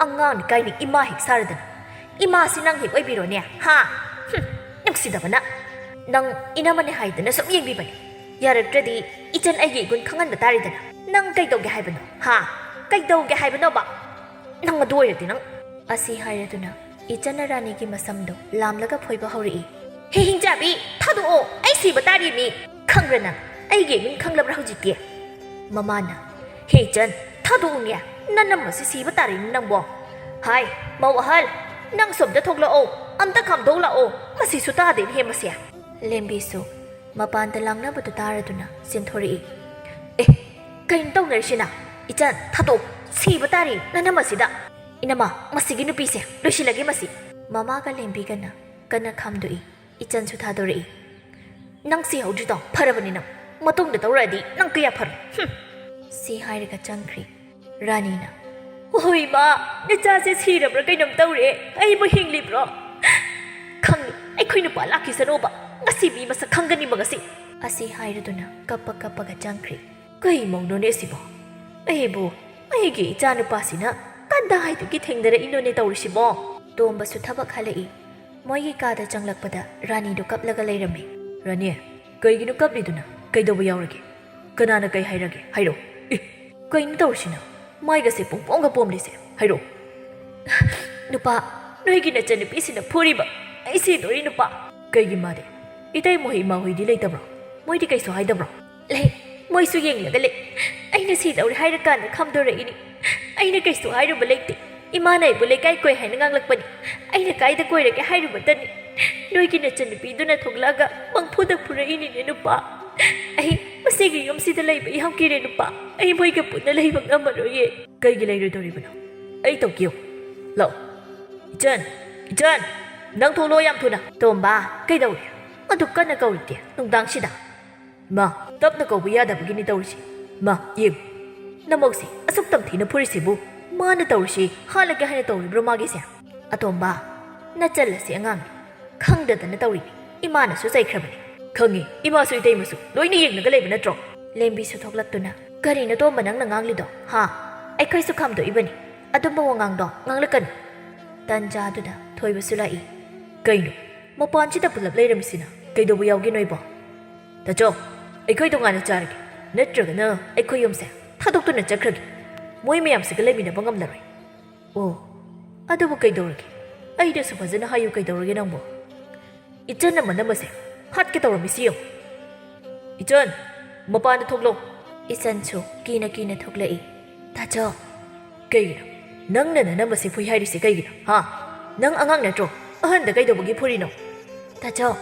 ꯑꯉꯥꯡꯅꯤ ꯀꯥꯏꯅ ꯏꯃꯥ ꯍꯦꯛ ꯁꯥꯔꯗꯅ꯫ ꯏꯃꯥꯁꯤ ꯅꯪ ꯍꯦꯛ ꯑꯣꯏꯕꯤꯔꯣꯅꯦ, ꯍꯥ? ꯍꯨꯝ, ꯅꯨꯡꯁꯤꯗꯕꯅ꯫ ꯅꯪ ꯏꯅꯝꯃꯅꯦ ꯍꯥꯏꯗꯅ ꯁꯨꯝ ꯌꯦꯡꯕꯤꯕꯅꯦ꯫ ꯌꯥꯔꯛꯇ꯭ꯔꯗꯤ ꯏꯆꯟ ꯑꯩꯒꯤ ꯏꯒꯨꯟ ꯈꯪꯍꯟꯕ ꯇꯥꯔꯦꯗꯅ꯫ ꯅꯪ ꯀꯩꯗꯧꯒꯦ ꯍꯥꯏꯕꯅꯣ, ꯍꯥ? ꯀꯩꯗꯧꯒꯦ ꯍꯥꯏꯕꯅꯣꯕ? ꯅꯪ ꯑꯗꯨ ꯑꯣꯏꯔꯗꯤ ꯅꯪ꯫ ꯑꯁꯤ ꯍꯥꯏꯔꯗꯨꯅ ꯏꯆꯟꯅ ꯔꯥꯅꯤꯒꯤ ꯃꯁꯝꯗꯣ ꯂꯥꯝꯂꯒ ꯐꯣꯏꯕ ꯍꯧꯔꯛꯏ꯫ "ꯍꯦ ꯍꯤꯡꯆꯥꯕꯤ, ꯊꯥꯗꯣꯛꯑꯣ, ꯑꯩ ꯁꯤꯕ ꯇꯥꯔꯤ ꯃꯤ꯫ ꯈꯪꯕ꯭ꯔꯥ ꯅꯪ? ꯑꯩꯒꯤ ꯃꯤꯡ ꯈꯪꯂꯕ꯭ꯔꯥ ꯍꯧꯖꯤꯛꯇꯤ?" ꯃꯃꯥꯅ, "ꯍꯦ ꯏꯆꯟ, ꯊꯥꯗꯣꯛꯎꯅꯦ, ꯅꯅꯝ ꯑꯁꯤ ꯁꯤꯕ ꯇꯥꯔꯦꯅꯦ ꯅꯪꯕꯣ꯫ ꯍꯥꯏ, ꯃꯧ ꯑꯍꯜ, ꯅꯪꯁꯨ ꯑꯝꯇ ꯊꯣꯛꯂꯛꯑꯣ, ꯑꯝꯇ ꯈꯥꯝꯗꯣꯛ ꯂꯥꯛꯑꯣ, ꯃꯁꯤꯁꯨ ꯇꯥꯗꯦꯅꯦꯍꯦ ꯃꯁꯦ꯫" ꯂꯦꯝꯕꯤꯁꯨ ꯃꯄꯥꯟꯗ ꯂꯥꯡꯅꯕꯗꯨ ꯇꯥꯔꯗꯨꯅ ꯆꯦꯟꯊꯣꯔꯛꯏ꯫ "ꯑꯦ, ꯀꯩꯅꯣ ꯇꯧꯅꯔꯤꯁꯤꯅ? ꯏꯆꯟ, ꯊꯥꯗꯣꯛ, ꯁꯤꯕ ꯇꯥꯔꯤ ꯅꯅꯝ ꯑꯁꯤꯗ꯫ ꯏꯅꯝꯃ, ꯃꯁꯤꯒꯤ ꯅꯨꯄꯤꯁꯦ ꯂꯣꯏꯁꯤꯜꯂꯒꯦ ꯃꯁꯤ꯫" ꯃꯃꯥꯒ ꯂꯦꯝꯕꯤꯒꯅ ꯀꯟꯅ ꯈꯥꯝꯗꯣꯛꯏ꯫ ꯏꯆꯟꯁꯨ ꯊꯥꯗꯣꯔꯛꯏ꯫ "ꯅꯪ ꯁꯤꯍꯧꯗ꯭ꯔꯤꯗꯣ ꯐꯔꯕꯅꯤ ꯅꯪ꯫ ꯃꯇꯨꯡꯗ ꯇꯧꯔꯛꯑꯗꯤ ꯅꯪ ꯀꯌꯥ ꯐꯔꯣꯏ꯫ ꯍꯨꯝ!" ꯁꯤ ꯍꯥꯏꯔꯒ ꯆꯪꯈ꯭ꯔꯤ꯫ ꯔꯥꯅꯤꯅ, "ꯍꯣꯏ ꯏꯃꯥ, ꯅꯆꯥꯁꯦ ꯁꯤꯔꯕ꯭ꯔꯥ ꯀꯩꯅꯣꯝ ꯇꯧꯔꯦ꯫ ꯑꯩꯕꯨ ꯍꯤꯡꯂꯤꯕ꯭ꯔꯣ? ꯈꯪꯅꯤ, ꯑꯩꯈꯣꯏ ꯅꯨꯄꯥ ꯂꯥꯛꯈꯤꯁꯅꯣꯕ꯫ ꯉꯁꯤ ꯃꯤ ꯃꯁꯛ ꯈꯪꯒꯅꯤꯕ ꯉꯁꯤ꯫" ꯑꯁꯤ ꯍꯥꯏꯔꯗꯨꯅ ꯀꯞꯄ ꯀꯞꯄꯒ ꯆꯪꯈ꯭ꯔꯤ꯫ "ꯀꯩ ꯃꯧꯅꯣꯅꯦ ꯁꯤꯕꯣ? ꯑꯩꯕꯨ ꯑꯩꯒꯤ ꯏꯆꯥ ꯅꯨꯄꯥꯁꯤꯅ ꯀꯗꯥꯏꯗꯒꯤ ꯊꯦꯡꯅꯔꯛꯏꯅꯣꯅꯦ ꯇꯧꯔꯤꯁꯤꯕꯣ?" ꯇꯣꯝꯕꯁꯨ ꯊꯕꯛ ꯍꯜꯂꯛꯏ꯫ ꯃꯣꯏꯒꯤ ꯀꯥꯗ ꯆꯪꯂꯛꯄꯗ ꯔꯥꯅꯤꯗꯨ ꯀꯞꯂꯒ ꯂꯩꯔꯝꯃꯤ꯫ "ꯔꯥꯅꯤ, ꯀꯩꯒꯤꯅꯣ ꯀꯞꯂꯤꯗꯨꯅ? ꯀꯩꯗꯧꯕ ꯌꯥꯎꯔꯒꯦ? ꯀꯅꯥꯅ ꯀꯩ ꯍꯥꯏꯔꯒꯦ? ꯍꯥꯏꯔꯛꯑꯣ꯫ ꯑꯦ, ꯀꯩꯅꯣ ꯇꯧꯔꯤꯁꯤꯅ? ꯃꯥꯏꯒꯁꯦ ꯄꯨꯡꯄꯣꯡꯒ ꯄꯣꯝꯂꯤꯁꯦ꯫ ꯍꯥꯏꯔꯛꯑꯣ꯫" "ꯅꯨꯄꯥ, ꯅꯣꯏꯒꯤ ꯅꯆꯟꯅꯨꯄꯤꯁꯤꯅ ꯐꯨꯔꯤꯕ꯫ ꯑꯩ ꯁꯤꯗꯣꯔꯤ ꯅꯨꯄꯥ꯫" "ꯀꯩꯒꯤ ꯃꯥꯗꯤ? ꯏꯇꯩ ꯃꯣꯏ ꯏꯃꯥ ꯍꯣꯏꯗꯤ ꯂꯩꯇꯕ꯭ꯔꯣ? ꯃꯣꯏꯗꯤ ꯀꯩꯁꯨ ꯍꯥꯏꯗꯕ꯭ꯔꯣ?" "ꯂꯩ, ꯃꯣꯏꯁꯨ ꯌꯦꯡꯂꯒ ꯂꯩ꯫ ꯑꯩ ꯉꯁꯤ ꯂꯧꯔꯦ ꯍꯥꯏꯔꯀꯥꯟꯗ ꯈꯝꯗꯣꯔꯛꯏꯅꯤ꯫ ꯑꯩꯅ ꯀꯩꯁꯨ ꯍꯥꯏꯔꯨꯕ ꯂꯩꯇꯦ꯫ ꯏꯃꯥꯅ ꯑꯩꯕꯨ ꯂꯩꯀꯥꯏ ꯀꯣꯏ ꯍꯥꯏꯅ ꯉꯥꯡꯂꯛꯄꯅꯤ꯫ ꯑꯩꯅ ꯀꯥꯏꯗ ꯀꯣꯏꯔꯒꯦ ꯍꯥꯏꯔꯨꯕꯇꯅꯤ꯫ ꯅꯣꯏꯒꯤ ꯅꯆꯟꯅꯨꯄꯤꯗꯨꯅ ꯊꯣꯛꯂꯛꯑꯒ ꯄꯪꯐꯨꯗ ꯐꯨꯔꯛꯏꯅꯤꯅꯦ ꯅꯨꯄꯥ꯫ ꯑꯩ ꯃꯁꯤꯒꯤ ꯌꯨꯝꯁꯤꯗ ꯂꯩꯕ ꯌꯥꯝ ꯀꯤꯔꯦ ꯅꯨꯄꯥ꯫ ꯑꯩ ꯃꯣꯏꯒ ꯄꯨꯟꯅ ꯂꯩꯕ ꯉꯝꯃꯔꯣꯏꯌꯦ꯫ ꯀꯩꯒꯤ ꯂꯩꯔꯣꯏꯗꯧꯔꯤꯕꯅꯣ? ꯑꯩ ꯇꯧꯒꯦꯌꯨ꯫ ꯂꯥꯛꯑꯣ꯫ ꯏꯆꯟ, ꯏꯆꯟ, ꯅꯪ ꯊꯣꯛꯂꯛꯑꯣ ꯌꯥꯝ ꯊꯨꯅ꯫ ꯇꯣꯝꯕ, ꯀꯩꯗꯧꯔꯦ? ꯑꯗꯨꯛ ꯀꯟꯅ ꯀꯧꯔꯤꯗꯤ ꯅꯨꯡꯗꯥꯡꯁꯤꯗ? ꯃꯥ, ꯇꯞꯅ ꯀꯧꯕ ꯌꯥꯗꯕꯒꯤꯅꯤ ꯇꯧꯔꯤꯁꯤ꯫ ꯃꯥ, ꯌꯦꯡꯉꯨ꯫ ꯅꯃꯧꯁꯦ ꯑꯁꯨꯛ ꯇꯝꯊꯤꯅ ꯐꯨꯔꯤꯁꯤꯕꯨ ꯃꯥꯅ ꯇꯧꯔꯤꯁꯤ ꯍꯥꯠꯂꯒꯦ ꯍꯥꯏꯅ ꯇꯧꯔꯤꯕ꯭ꯔꯣ ꯃꯥꯒꯤꯁꯦ? ꯑꯇꯣꯝꯕ, ꯅꯆꯜ ꯑꯁꯤ ꯑꯉꯥꯡꯅꯤ꯫ ꯈꯪꯗꯗꯅ ꯇꯧꯔꯤꯅꯤ꯫ ꯏꯃꯥꯅꯁꯨ ꯆꯩꯈ꯭ꯔꯕꯅꯤ꯫ ꯈꯪꯉꯤ, ꯏꯃꯥꯁꯨ ꯏꯇꯩꯃꯁꯨ ꯂꯣꯏꯅ ꯌꯦꯡꯂꯒ ꯂꯩꯕ ꯅꯠꯇ꯭ꯔꯣ? ꯂꯦꯝꯕꯤꯁꯨ ꯊꯣꯛꯂꯛꯇꯨꯅ, "ꯀꯔꯤꯅꯣ ꯇꯣꯝꯕ ꯅꯪꯅ ꯉꯥꯡꯂꯤꯗꯣ? ꯍꯥ? ꯑꯩꯈꯣꯏꯁꯨ ꯈꯥꯝꯗꯣꯛꯏꯕꯅꯤ꯫ ꯑꯗꯨꯝꯕ ꯋꯥꯉꯥꯡꯗꯣ ꯉꯥꯡꯂꯛꯀꯅꯨ꯫" ꯇꯟꯖꯥꯗꯨꯗ ꯊꯣꯏꯕꯁꯨ ꯂꯥꯛꯏ꯫ ꯀꯩꯅꯣ? ꯃꯄꯥꯟꯁꯤꯗ ꯄꯨꯂꯞ ꯂꯩꯔꯝꯃꯤꯁꯤꯅ ꯀꯩꯗꯧꯕ ꯌꯥꯎꯒꯦ ꯅꯣꯏꯕꯣ? ꯇꯥꯆꯧ, ꯑꯩꯈꯣꯏ ꯇꯣꯉꯥꯟꯅ ꯆꯥꯔꯒꯦ꯫ ꯅꯠꯇ꯭ꯔꯒꯅ ꯑꯩꯈꯣꯏ ꯌꯨꯝꯁꯦ ꯊꯥꯗꯣꯛꯇꯨꯅ ꯆꯠꯈ꯭ꯔꯒꯦ꯫ ꯃꯣꯏ ꯃꯌꯥꯝꯁꯤꯒ ꯂꯩꯃꯤꯟꯅꯕ ꯉꯝꯂꯔꯣꯏ꯫ ꯑꯣ, ꯑꯗꯨꯕꯨ ꯀꯩꯗꯧꯔꯒꯦ? ꯑꯩꯗꯁꯨ ꯐꯖꯅ ꯍꯥꯏꯌꯨ, ꯀꯩꯗꯧꯔꯒꯦ ꯅꯪꯕꯨ? ꯏꯆꯟꯅ ꯃꯅꯝ ꯑꯁꯦ ꯍꯥꯠꯀꯦ ꯇꯧꯔꯝꯃꯤꯁꯤ ꯌꯦꯡꯉꯨ꯫ ꯏꯆꯟ, ꯃꯄꯥꯟꯗ ꯊꯣꯛꯂꯣ꯫ ꯏꯆꯟꯁꯨ ꯀꯤꯅ ꯀꯤꯅ ꯊꯣꯛꯂꯛꯏ꯫ ꯇꯥꯆꯧ꯫ ꯀꯩꯒꯤꯅꯣ? ꯅꯪꯅ ꯅꯅꯝ ꯑꯁꯦ ꯐꯨꯏ ꯍꯥꯏꯔꯤꯁꯦ ꯀꯩꯒꯤꯅꯣ? ꯍꯥ? ꯅꯪ ꯑꯉꯥꯡ ꯅꯠꯇ꯭ꯔꯣ? ꯑꯍꯟꯗ ꯀꯩꯗꯧꯕꯒꯤ ꯐꯨꯔꯤꯅꯣ? ꯇꯥꯆꯧ,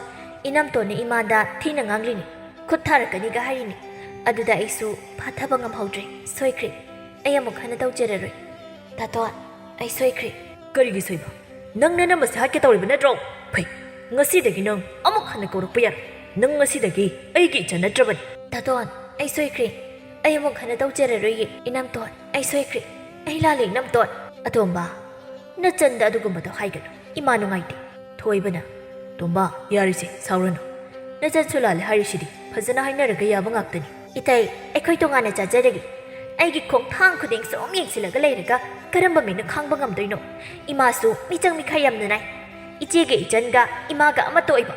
ꯏꯅꯝꯇꯣꯟꯅ ꯏꯃꯥꯗ ꯊꯤꯅ ꯉꯥꯡꯂꯤꯅꯤ꯫ ꯈꯨꯠ ꯊꯥꯔꯛꯀꯅꯤꯒ ꯍꯥꯏꯔꯤꯅꯤ꯫ ꯑꯗꯨꯗ ꯑꯩꯁꯨ ꯐꯥꯊꯕ ꯉꯝꯍꯧꯗ꯭ꯔꯦ꯫ ꯁꯣꯏꯈ꯭ꯔꯦ꯫ ꯑꯩ ꯑꯃꯨꯛ ꯍꯟꯅ ꯇꯧꯖꯔꯔꯣꯏ꯫ ꯇꯥꯇꯣꯟ, ꯑꯩ ꯁꯣꯏꯈ꯭ꯔꯦ꯫ ꯀꯔꯤꯒꯤ ꯁꯣꯏꯕ? ꯅꯪ ꯅꯅꯝ ꯑꯁꯦ ꯍꯥꯠꯀꯦ ꯇꯧꯔꯤꯕ ꯅꯠꯇ꯭ꯔꯣ? ꯐꯩ, ꯉꯁꯤꯗꯒꯤ ꯅꯪ ꯑꯃꯨꯛ ꯍꯟꯅ ꯀꯧꯔꯛꯄ ꯌꯥꯔꯣꯏ꯫ ꯅꯪ ꯉꯁꯤꯗꯒꯤ ꯑꯩꯒꯤ ꯏꯆꯟ ꯅꯠꯇ꯭ꯔꯕꯅꯤ꯫ ꯇꯥꯇꯣꯟ, ꯑꯩ ꯁꯣꯏꯈ꯭ꯔꯦ꯫ ꯑꯩ ꯑꯃꯨꯛ ꯍꯟꯅ ꯇꯧꯖꯔꯔꯣꯏꯌꯦ꯫ ꯏꯅꯝꯇꯣꯟ, ꯑꯩ ꯁꯣꯏꯈ꯭ꯔꯦ꯫ ꯑꯩ ꯂꯥꯜꯂꯦ, ꯏꯅꯝꯇꯣꯟ꯫ ꯑꯇꯣꯝꯕ, ꯅꯆꯟꯗ ꯑꯗꯨꯒꯨꯝꯕꯗꯣ ꯍꯥꯏꯒꯅꯨ꯫ ꯏꯃꯥ ꯅꯨꯡꯉꯥꯏꯇꯦ꯫ ꯊꯣꯏꯕꯅ, ꯇꯣꯝꯕ, ꯌꯥꯔꯤꯁꯦ, ꯁꯥꯎꯔꯅꯨ꯫ ꯅꯆꯟꯁꯨ ꯂꯥꯜꯂꯦ ꯍꯥꯏꯔꯤꯁꯤꯗꯤ ꯐꯖꯅ ꯍꯥꯏꯅꯔꯒ ꯌꯥꯕ ꯉꯥꯛꯇꯅꯤ꯫ ꯏꯇꯩ, ꯑꯩꯈꯣꯏ ꯇꯣꯉꯥꯟꯅ ꯆꯥꯖꯔꯒꯦ꯫ ꯑꯩꯒꯤ ꯈꯣꯡꯊꯥꯡ ꯈꯨꯗꯤꯡ ꯁꯨꯝ ꯌꯦꯡꯁꯤꯜꯂꯒ ꯂꯩꯔꯒ ꯀꯔꯝꯕ ꯃꯤꯅ ꯈꯥꯡꯕ ꯉꯝꯗꯣꯏꯅꯣ? ꯏꯃꯥꯁꯨ ꯃꯤꯆꯪ ꯃꯤꯈꯥꯏ ꯌꯥꯝꯅ ꯅꯥꯏ꯫ ꯏꯆꯦꯒ ꯏꯆꯟꯒ ꯏꯃꯥꯒ ꯑꯃꯠꯇ ꯑꯣꯏꯕ꯫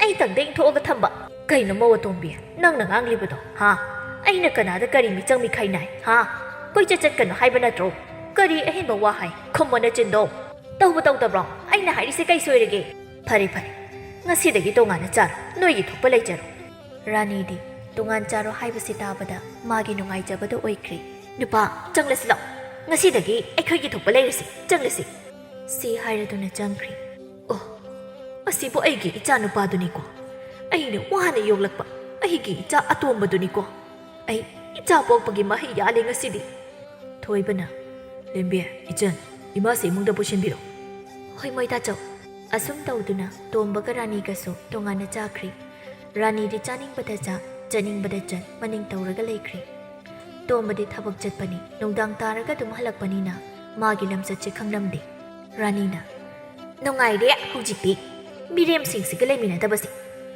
ꯑꯩꯇꯪꯗ ꯏꯟꯊꯣꯛꯑꯒ ꯊꯝꯕ꯫ ꯀꯩꯅꯣ ꯃꯧ ꯑꯇꯣꯝꯕꯤ, ꯅꯪꯅ ꯉꯥꯡꯂꯤꯕꯗꯣ, ꯍꯥ? ꯑꯩꯅ ꯀꯅꯥꯗ ꯀꯔꯤ ꯃꯤꯆꯪ ꯃꯤꯈꯥꯏ ꯅꯥꯏ, ꯍꯥ? ꯀꯣꯏꯆꯠ ꯆꯠꯀꯅꯨ ꯍꯥꯏꯕ ꯅꯠꯇ꯭ꯔꯣ? ꯀꯔꯤ ꯑꯍꯦꯟꯕ ꯋꯥ ꯍꯥꯏ? ꯈꯨꯝꯃꯣ ꯅꯆꯤꯟꯗꯣ꯫ ꯇꯧꯕ ꯇꯧꯗꯕ꯭ꯔꯣ? ꯑꯩꯅ ꯍꯥꯏꯔꯤꯁꯦ ꯀꯩ ꯁꯣꯏꯔꯒꯦ? ꯐꯔꯦ, ꯐꯔꯦ꯫ ꯉꯁꯤꯗꯒꯤ ꯇꯣꯉꯥꯟꯅ ꯆꯥꯔꯣ꯫ ꯅꯣꯏꯒꯤ ꯊꯣꯛꯄ ꯂꯩꯖꯔꯣ꯫ ꯔꯥꯅꯤꯗꯤ ꯇꯣꯉꯥꯟ ꯆꯥꯔꯣ ꯍꯥꯏꯕꯁꯤ ꯇꯥꯕꯗ ꯃꯥꯒꯤ ꯅꯨꯡꯉꯥꯏꯖꯕꯗꯨ ꯑꯣꯏꯈ꯭ꯔꯦ꯫ "ꯅꯨꯄꯥ, ꯆꯪꯂꯁꯤ ꯂꯥꯛꯑꯣ꯫ ꯉꯁꯤꯗꯒꯤ ꯑꯩꯈꯣꯏꯒꯤ ꯊꯣꯛꯄ ꯂꯩꯔꯁꯤ꯫ ꯆꯪꯂꯁꯤ꯫" ꯁꯤ ꯍꯥꯏꯔꯗꯨꯅ ꯆꯪꯈ꯭ꯔꯦ꯫ "ꯑꯣ, ꯑꯁꯤꯕꯨ ꯑꯩꯒꯤ ꯏꯆꯥ ꯅꯨꯄꯥꯗꯨꯅꯤꯀꯣ꯫ ꯑꯩꯅ ꯋꯥꯅ ꯌꯣꯛꯂꯛꯄ ꯑꯩꯒꯤ ꯏꯆꯥ ꯑꯇꯣꯝꯕꯗꯨꯅꯤꯀꯣ꯫ ꯑꯩ ꯏꯆꯥ ꯄꯣꯛꯄꯒꯤ ꯃꯍꯩ ꯌꯥꯜꯂꯦ ꯉꯁꯤꯗꯤ꯫" ꯊꯣꯏꯕꯅ, "ꯂꯦꯝꯕꯤ, ꯏꯆꯟ, ꯏꯃꯥꯁꯦ ꯏꯃꯨꯡꯗ ꯄꯨꯁꯤꯟꯕꯤꯔꯣ꯫" "ꯍꯣꯏ, ꯃꯣꯏ ꯇꯥꯆꯧ꯫" ꯑꯁꯨꯝ ꯇꯧꯗꯨꯅ ꯇꯣꯝꯕꯒ ꯔꯥꯅꯤꯒꯁꯨ ꯇꯣꯉꯥꯟꯅ ꯆꯥꯈ꯭ꯔꯦ꯫ ꯔꯥꯅꯤꯗꯤ ꯆꯥꯅꯤꯡꯕꯗ ꯆꯥ, ꯆꯠꯅꯤꯡꯕꯗ ꯆꯠ, ꯃꯅꯤꯡ ꯇꯧꯔꯒ ꯂꯩꯈ꯭ꯔꯦ꯫ ꯇꯣꯝꯕꯗꯤ ꯊꯕꯛ ꯆꯠꯄꯅꯤ, ꯅꯨꯡꯗꯥꯡ ꯇꯥꯔꯒ ꯑꯗꯨꯝ ꯍꯜꯂꯛꯄꯅꯤꯅ ꯃꯥꯒꯤ ꯂꯝꯆꯠꯁꯦ ꯈꯪꯂꯝꯗꯦ꯫ ꯔꯥꯅꯤꯅ, "ꯅꯨꯡꯉꯥꯏꯔꯦ ꯍꯧꯖꯤꯛꯇꯤ, ꯃꯤꯔꯦꯝꯁꯤꯡꯁꯤꯒ ꯂꯩꯃꯤꯟꯅꯗꯕꯁꯦ꯫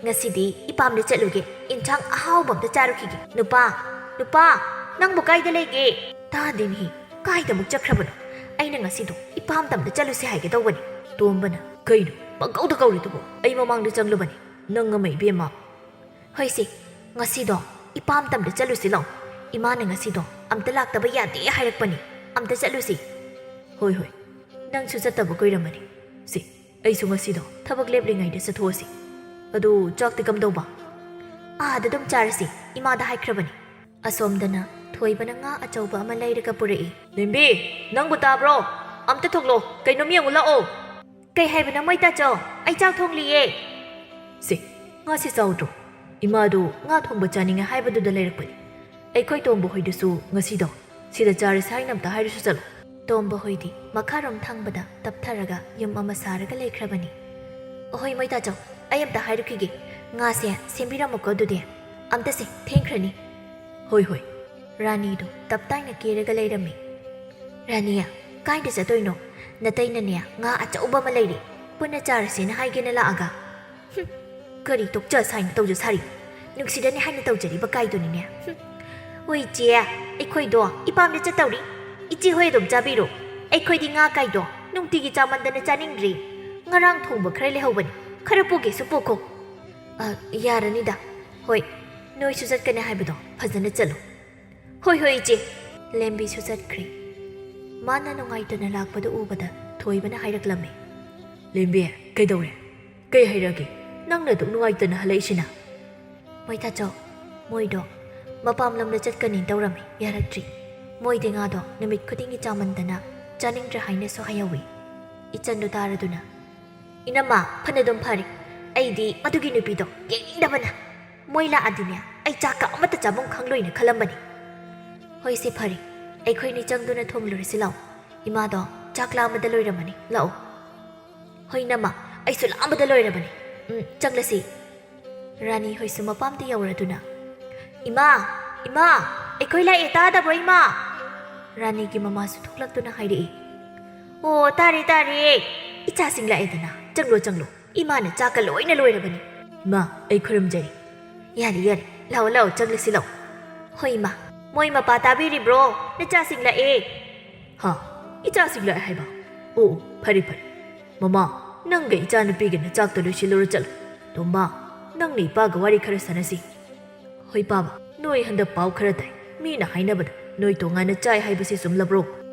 ꯉꯁꯤꯗꯤ ꯏꯄꯥꯝꯗ ꯆꯠꯂꯨꯒꯦ, ꯏꯟꯁꯥꯡ ꯑꯍꯥꯎꯕ ꯑꯝꯇ ꯆꯥꯔꯨꯈꯤꯒꯦ꯫ ꯅꯨꯄꯥ, ꯅꯨꯄꯥ, ꯅꯪꯕꯨ ꯀꯥꯏꯗ ꯂꯩꯒꯦ?" "ꯇꯥꯗꯦꯅꯦꯍꯦ, ꯀꯥꯏꯗ ꯑꯃꯨꯛ ꯆꯠꯈ꯭ꯔꯕꯅꯣ? ꯑꯩꯅ ꯉꯁꯤꯗꯣ ꯏꯄꯥꯝꯗ ꯑꯝꯇ ꯆꯠꯂꯨꯁꯦ ꯍꯥꯏꯒꯦ ꯇꯧꯕꯅꯤ꯫" ꯇꯣꯝꯕꯅ, "ꯀꯩꯅꯣ ꯄꯪꯀꯧꯗ ꯀꯧꯔꯤꯗꯨꯕꯣ? ꯑꯩ ꯃꯃꯥꯡꯗ ꯆꯪꯂꯨꯕꯅꯤ, ꯅꯪ ꯑꯃ ꯏꯕꯦꯝꯃ꯫" "ꯍꯣꯏꯁꯦ, ꯉꯁꯤꯗꯣ ꯏꯄꯥꯝꯗ ꯑꯝꯇ ꯆꯠꯂꯨꯁꯤ ꯂꯥꯛꯑꯣ꯫ ꯏꯃꯥꯅ ꯉꯁꯤꯗꯣ ꯑꯝꯇ ꯂꯥꯛꯇꯕ ꯌꯥꯗꯦ ꯍꯥꯏꯔꯛꯄꯅꯤ꯫ ꯑꯝꯇ ꯆꯠꯂꯨꯁꯤ꯫" "ꯍꯣꯏ, ꯍꯣꯏ, ꯅꯪꯁꯨ ꯆꯠꯇꯕ ꯀꯨꯏꯔꯝꯃꯅꯤ꯫ ꯁꯤ, ꯑꯩꯁꯨ ꯉꯁꯤꯗꯣ ꯊꯕꯛ ꯂꯦꯞꯂꯤꯉꯩꯗ ꯆꯠꯊꯣꯛꯑꯁꯤ꯫ ꯑꯗꯨ ꯆꯥꯛꯇꯤ ꯀꯝꯗꯧꯕ?" "ꯑꯥꯗ ꯑꯗꯨꯝ ꯆꯥꯔꯁꯤ, ꯏꯃꯥꯗ ꯍꯥꯏꯈ꯭ꯔꯕꯅꯤ꯫" ꯑꯁꯣꯝꯗꯅ ꯊꯣꯏꯕꯅ ꯉꯥ ꯑꯆꯧꯕ ꯑꯃ ꯂꯩꯔꯒ ꯄꯨꯔꯛꯏ꯫ "ꯂꯦꯝꯕꯤ, ꯅꯪꯕꯨ ꯇꯥꯕ꯭ꯔꯣ? ꯑꯝꯇ ꯊꯣꯛꯂꯣ, ꯀꯩꯅꯣꯝ ꯌꯦꯡꯉꯨ ꯂꯥꯛꯑꯣ꯫" "ꯀꯩ ꯍꯥꯏꯕꯅꯣ ꯃꯣꯏ ꯇꯥꯆꯧ? ꯑꯩ ꯆꯥꯛ ꯊꯣꯡꯂꯤꯌꯦ꯫" "ꯁꯦ, ꯉꯥꯁꯦ ꯆꯥꯎꯗ꯭ꯔꯣ? ꯏꯃꯥꯗꯨ ꯉꯥ ꯊꯣꯡꯕ ꯆꯥꯅꯤꯡꯉꯦ ꯍꯥꯏꯕꯗꯨꯗ ꯂꯩꯔꯛꯄꯅꯤ꯫ ꯑꯩꯈꯣꯏ ꯇꯣꯝꯕ ꯍꯣꯏꯗꯨꯁꯨ ꯉꯁꯤꯗꯣ ꯁꯤꯗ ꯆꯥꯔꯁꯤ ꯍꯥꯏꯅ ꯑꯝꯇ ꯍꯥꯏꯔꯨꯁꯨ ꯆꯠꯂꯣ꯫" ꯇꯣꯝꯕ ꯍꯣꯏꯗꯤ ꯃꯈꯥꯔꯣꯝ ꯊꯪꯕꯗ ꯇꯞꯊꯔꯒ ꯌꯨꯝ ꯑꯃ ꯁꯥꯔꯒ ꯂꯩꯈ꯭ꯔꯕꯅꯤ꯫ "ꯑꯍꯣꯏ, ꯃꯣꯏ ꯇꯥꯆꯧ, ꯑꯩ ꯑꯝꯇ ꯍꯥꯏꯔꯨꯈꯤꯒꯦ꯫ ꯉꯥꯁꯦ ꯁꯦꯝꯕꯤꯔꯝꯃꯨꯀꯣ ꯑꯗꯨꯗꯤ꯫ ꯑꯝꯇꯁꯦ, ꯊꯦꯡꯈ꯭ꯔꯅꯤ꯫" "ꯍꯣꯏ, ꯍꯣꯏ꯫" ꯔꯥꯅꯤꯗꯨ ꯇꯞ ꯇꯥꯏꯅ ꯀꯦꯔꯒ ꯂꯩꯔꯝꯃꯤ꯫ "ꯔꯥꯅꯤ, ꯀꯥꯏꯗ ꯆꯠꯇꯣꯏꯅꯣ? ꯅꯇꯩꯅꯅꯦ, ꯉꯥ ꯑꯆꯧꯕ ꯑꯃ ꯂꯩꯔꯦ, ꯄꯨꯟꯅ ꯆꯥꯔꯁꯦꯅ ꯍꯥꯏꯒꯦꯅ ꯂꯥꯛꯑꯒ꯫" "ꯍꯨꯝ, ꯀꯔꯤ ꯇꯣꯛꯆ ꯁꯥꯏꯅ ꯇꯧꯖ ꯁꯥꯔꯤ? ꯅꯨꯡꯁꯤꯔꯅꯤ ꯍꯥꯏꯅ ꯇꯧꯖꯔꯤꯕ ꯀꯥꯏꯗꯨꯅꯤꯅꯦ꯫ ꯍꯨꯝ꯫ ꯍꯣꯏ ꯏꯆꯦ, ꯑꯩꯈꯣꯏꯗꯣ ꯏꯄꯥꯝꯗ ꯆꯠꯇꯧꯔꯤ꯫ ꯏꯆꯦ ꯍꯣꯏ ꯑꯗꯨꯝ ꯆꯥꯕꯤꯔꯣ꯫ ꯑꯩꯈꯣꯏꯗꯤ ꯉꯥ ꯀꯥꯏꯗꯣ ꯅꯨꯡꯇꯤꯒꯤ ꯆꯥꯃꯟꯗꯅ ꯆꯥꯅꯤꯡꯗ꯭ꯔꯦ꯫ ꯉꯔꯥꯡ ꯊꯣꯡꯕ ꯈꯔ ꯂꯩꯍꯧꯕꯅꯤ꯫ ꯈꯔ ꯄꯨꯒꯦꯁꯨ ꯄꯨꯈꯣ꯫" "ꯑ, ꯌꯥꯔꯅꯤꯗ꯫ ꯍꯣꯏ, ꯅꯣꯏꯁꯨ ꯆꯠꯀꯅꯤ ꯍꯥꯏꯕꯗꯣ ꯐꯖꯅ ꯆꯠꯂꯨ꯫" "ꯍꯣꯏ, ꯍꯣꯏ ꯏꯆꯦ꯫" ꯂꯦꯝꯕꯤꯁꯨ ꯆꯠꯈ꯭ꯔꯦ꯫ ꯃꯥꯅ ꯅꯨꯡꯉꯥꯏꯇꯅ ꯂꯥꯛꯄꯗꯨ ꯎꯕꯗ ꯊꯣꯏꯕꯅ ꯍꯥꯏꯔꯛꯂꯝꯃꯤ꯫ "ꯂꯦꯝꯕꯤ, ꯀꯩꯗꯧꯔꯦ? ꯀꯩ ꯍꯥꯏꯔꯛꯑꯒꯦ? ꯅꯪꯅ ꯑꯗꯨꯛ ꯅꯨꯡꯉꯥꯏꯇꯅ ꯍꯜꯂꯛꯏꯁꯤꯅ?" "ꯃꯣꯏ ꯇꯥꯆꯧ, ꯃꯣꯏꯗꯣ ꯃꯄꯥꯝ ꯂꯝꯗ ꯆꯠꯀꯅꯤ ꯇꯧꯔꯝꯃꯤ, ꯌꯥꯔꯛꯇ꯭ꯔꯤ꯫ ꯃꯣꯏꯗꯤ ꯉꯥꯗꯣ ꯅꯨꯃꯤꯠ ꯈꯨꯗꯤꯡꯒꯤ ꯆꯥꯃꯟꯗꯅ ꯆꯥꯅꯤꯡꯗ꯭ꯔꯦ ꯍꯥꯏꯅꯁꯨ ꯍꯥꯏꯍꯧꯋꯤ꯫ ꯏꯆꯟꯗꯨ ꯇꯥꯔꯗꯨꯅ, "ꯏꯅꯝꯃ, ꯐꯅꯗꯨꯝ ꯐꯔꯦ꯫ ꯑꯩꯗꯤ ꯃꯗꯨꯒꯤ ꯅꯨꯄꯤꯗꯣ ꯌꯦꯡꯅꯤꯡꯗꯕꯅ꯫ ꯃꯣꯏ ꯂꯥꯛꯑꯗꯤꯅꯦ, ꯑꯩ ꯆꯥꯛꯀ ꯑꯃꯠꯇ ꯆꯥꯐꯝ ꯈꯪꯂꯣꯏꯅ ꯈꯜꯂꯝꯕꯅꯤ꯫ ꯍꯣꯏꯁꯦ, ꯐꯔꯦ꯫ ꯑꯩꯈꯣꯏꯅꯤ ꯆꯪꯗꯨꯅ ꯊꯣꯡꯂꯨꯔꯁꯤ ꯂꯥꯛꯑꯣ꯫ ꯏꯃꯥꯗꯣ ꯆꯥꯛ ꯂꯥꯝꯕꯗ ꯂꯣꯏꯔꯝꯃꯅꯤ꯫ ꯂꯥꯛꯑꯣ꯫" "ꯍꯣꯏ ꯏꯅꯝꯃ, ꯑꯩꯁꯨ ꯂꯥꯝꯕꯗ ꯂꯣꯏꯔꯕꯅꯤ꯫ ꯎꯝ, ꯆꯪꯂꯁꯤ꯫" ꯔꯥꯅꯤ ꯍꯣꯏꯁꯨ ꯃꯄꯥꯝꯗ ꯌꯧꯔꯗꯨꯅ, "ꯏꯃꯥ, ꯏꯃꯥ, ꯑꯩꯈꯣꯏ ꯂꯥꯛꯑꯦ, ꯇꯥꯗꯕ꯭ꯔꯣ ꯏꯃꯥ?" ꯔꯥꯅꯤꯒꯤ ꯃꯃꯥꯁꯨ ꯊꯣꯛꯂꯛꯇꯨꯅ ꯍꯥꯏꯔꯛꯏ, "ꯑꯣ, ꯇꯥꯔꯦ, ꯇꯥꯔꯦ꯫ ꯏꯆꯥꯁꯤꯡ ꯂꯥꯛꯑꯦꯗꯅ꯫ ꯆꯪꯂꯣ, ꯆꯪꯂꯣ꯫ ꯏꯃꯥꯅ ꯆꯥꯛꯀ ꯂꯣꯏꯅ ꯂꯣꯏꯔꯕꯅꯤ꯫" "ꯏꯃꯥ, ꯑꯩ ꯈꯨꯔꯨꯝꯖꯔꯤ꯫" "ꯌꯥꯔꯦ, ꯌꯥꯔꯦ꯫ ꯂꯥꯛꯑꯣ, ꯂꯥꯛꯑꯣ, ꯆꯪꯂꯁꯤ ꯂꯥꯛꯑꯣ꯫" "ꯍꯣꯏ ꯏꯃꯥ꯫ ꯃꯣꯏ ꯃꯄꯥ ꯇꯥꯕꯤꯔꯤꯕ꯭ꯔꯣ? ꯅꯆꯥꯁꯤꯡ ꯂꯥꯛꯑꯦ꯫" "ꯍꯥ? ꯏꯆꯥꯁꯤꯡ ꯂꯥꯛꯑꯦ ꯍꯥꯏꯕ? ꯑꯣ, ꯑꯣ, ꯐꯔꯦ, ꯐꯔꯦ꯫ ꯃꯃꯥ, ꯅꯪꯒ ꯏꯆꯥꯅꯨꯄꯤꯒ ꯅꯆꯥꯛꯇꯣ ꯂꯣꯏꯁꯤꯜꯂꯨꯔꯣ ꯆꯠꯂꯣ꯫ ꯇꯣꯝꯕ, ꯅꯪꯅ ꯏꯄꯥꯒ ꯋꯥꯔꯤ ꯈꯔ ꯁꯥꯟꯅꯁꯤ꯫" "ꯍꯣꯏ ꯄꯥꯕ, ꯅꯣꯏ ꯍꯟꯗꯛ ꯄꯥꯎ ꯈꯔ ꯇꯥꯏ꯫ ꯃꯤꯅ ꯍꯥꯏꯅꯕꯗ ꯅꯣꯏ ꯇꯣꯉꯥꯟꯅ ꯆꯥꯏ ꯍꯥꯏꯕꯁꯤ ꯆꯨꯝꯂꯕ꯭ꯔꯣ?"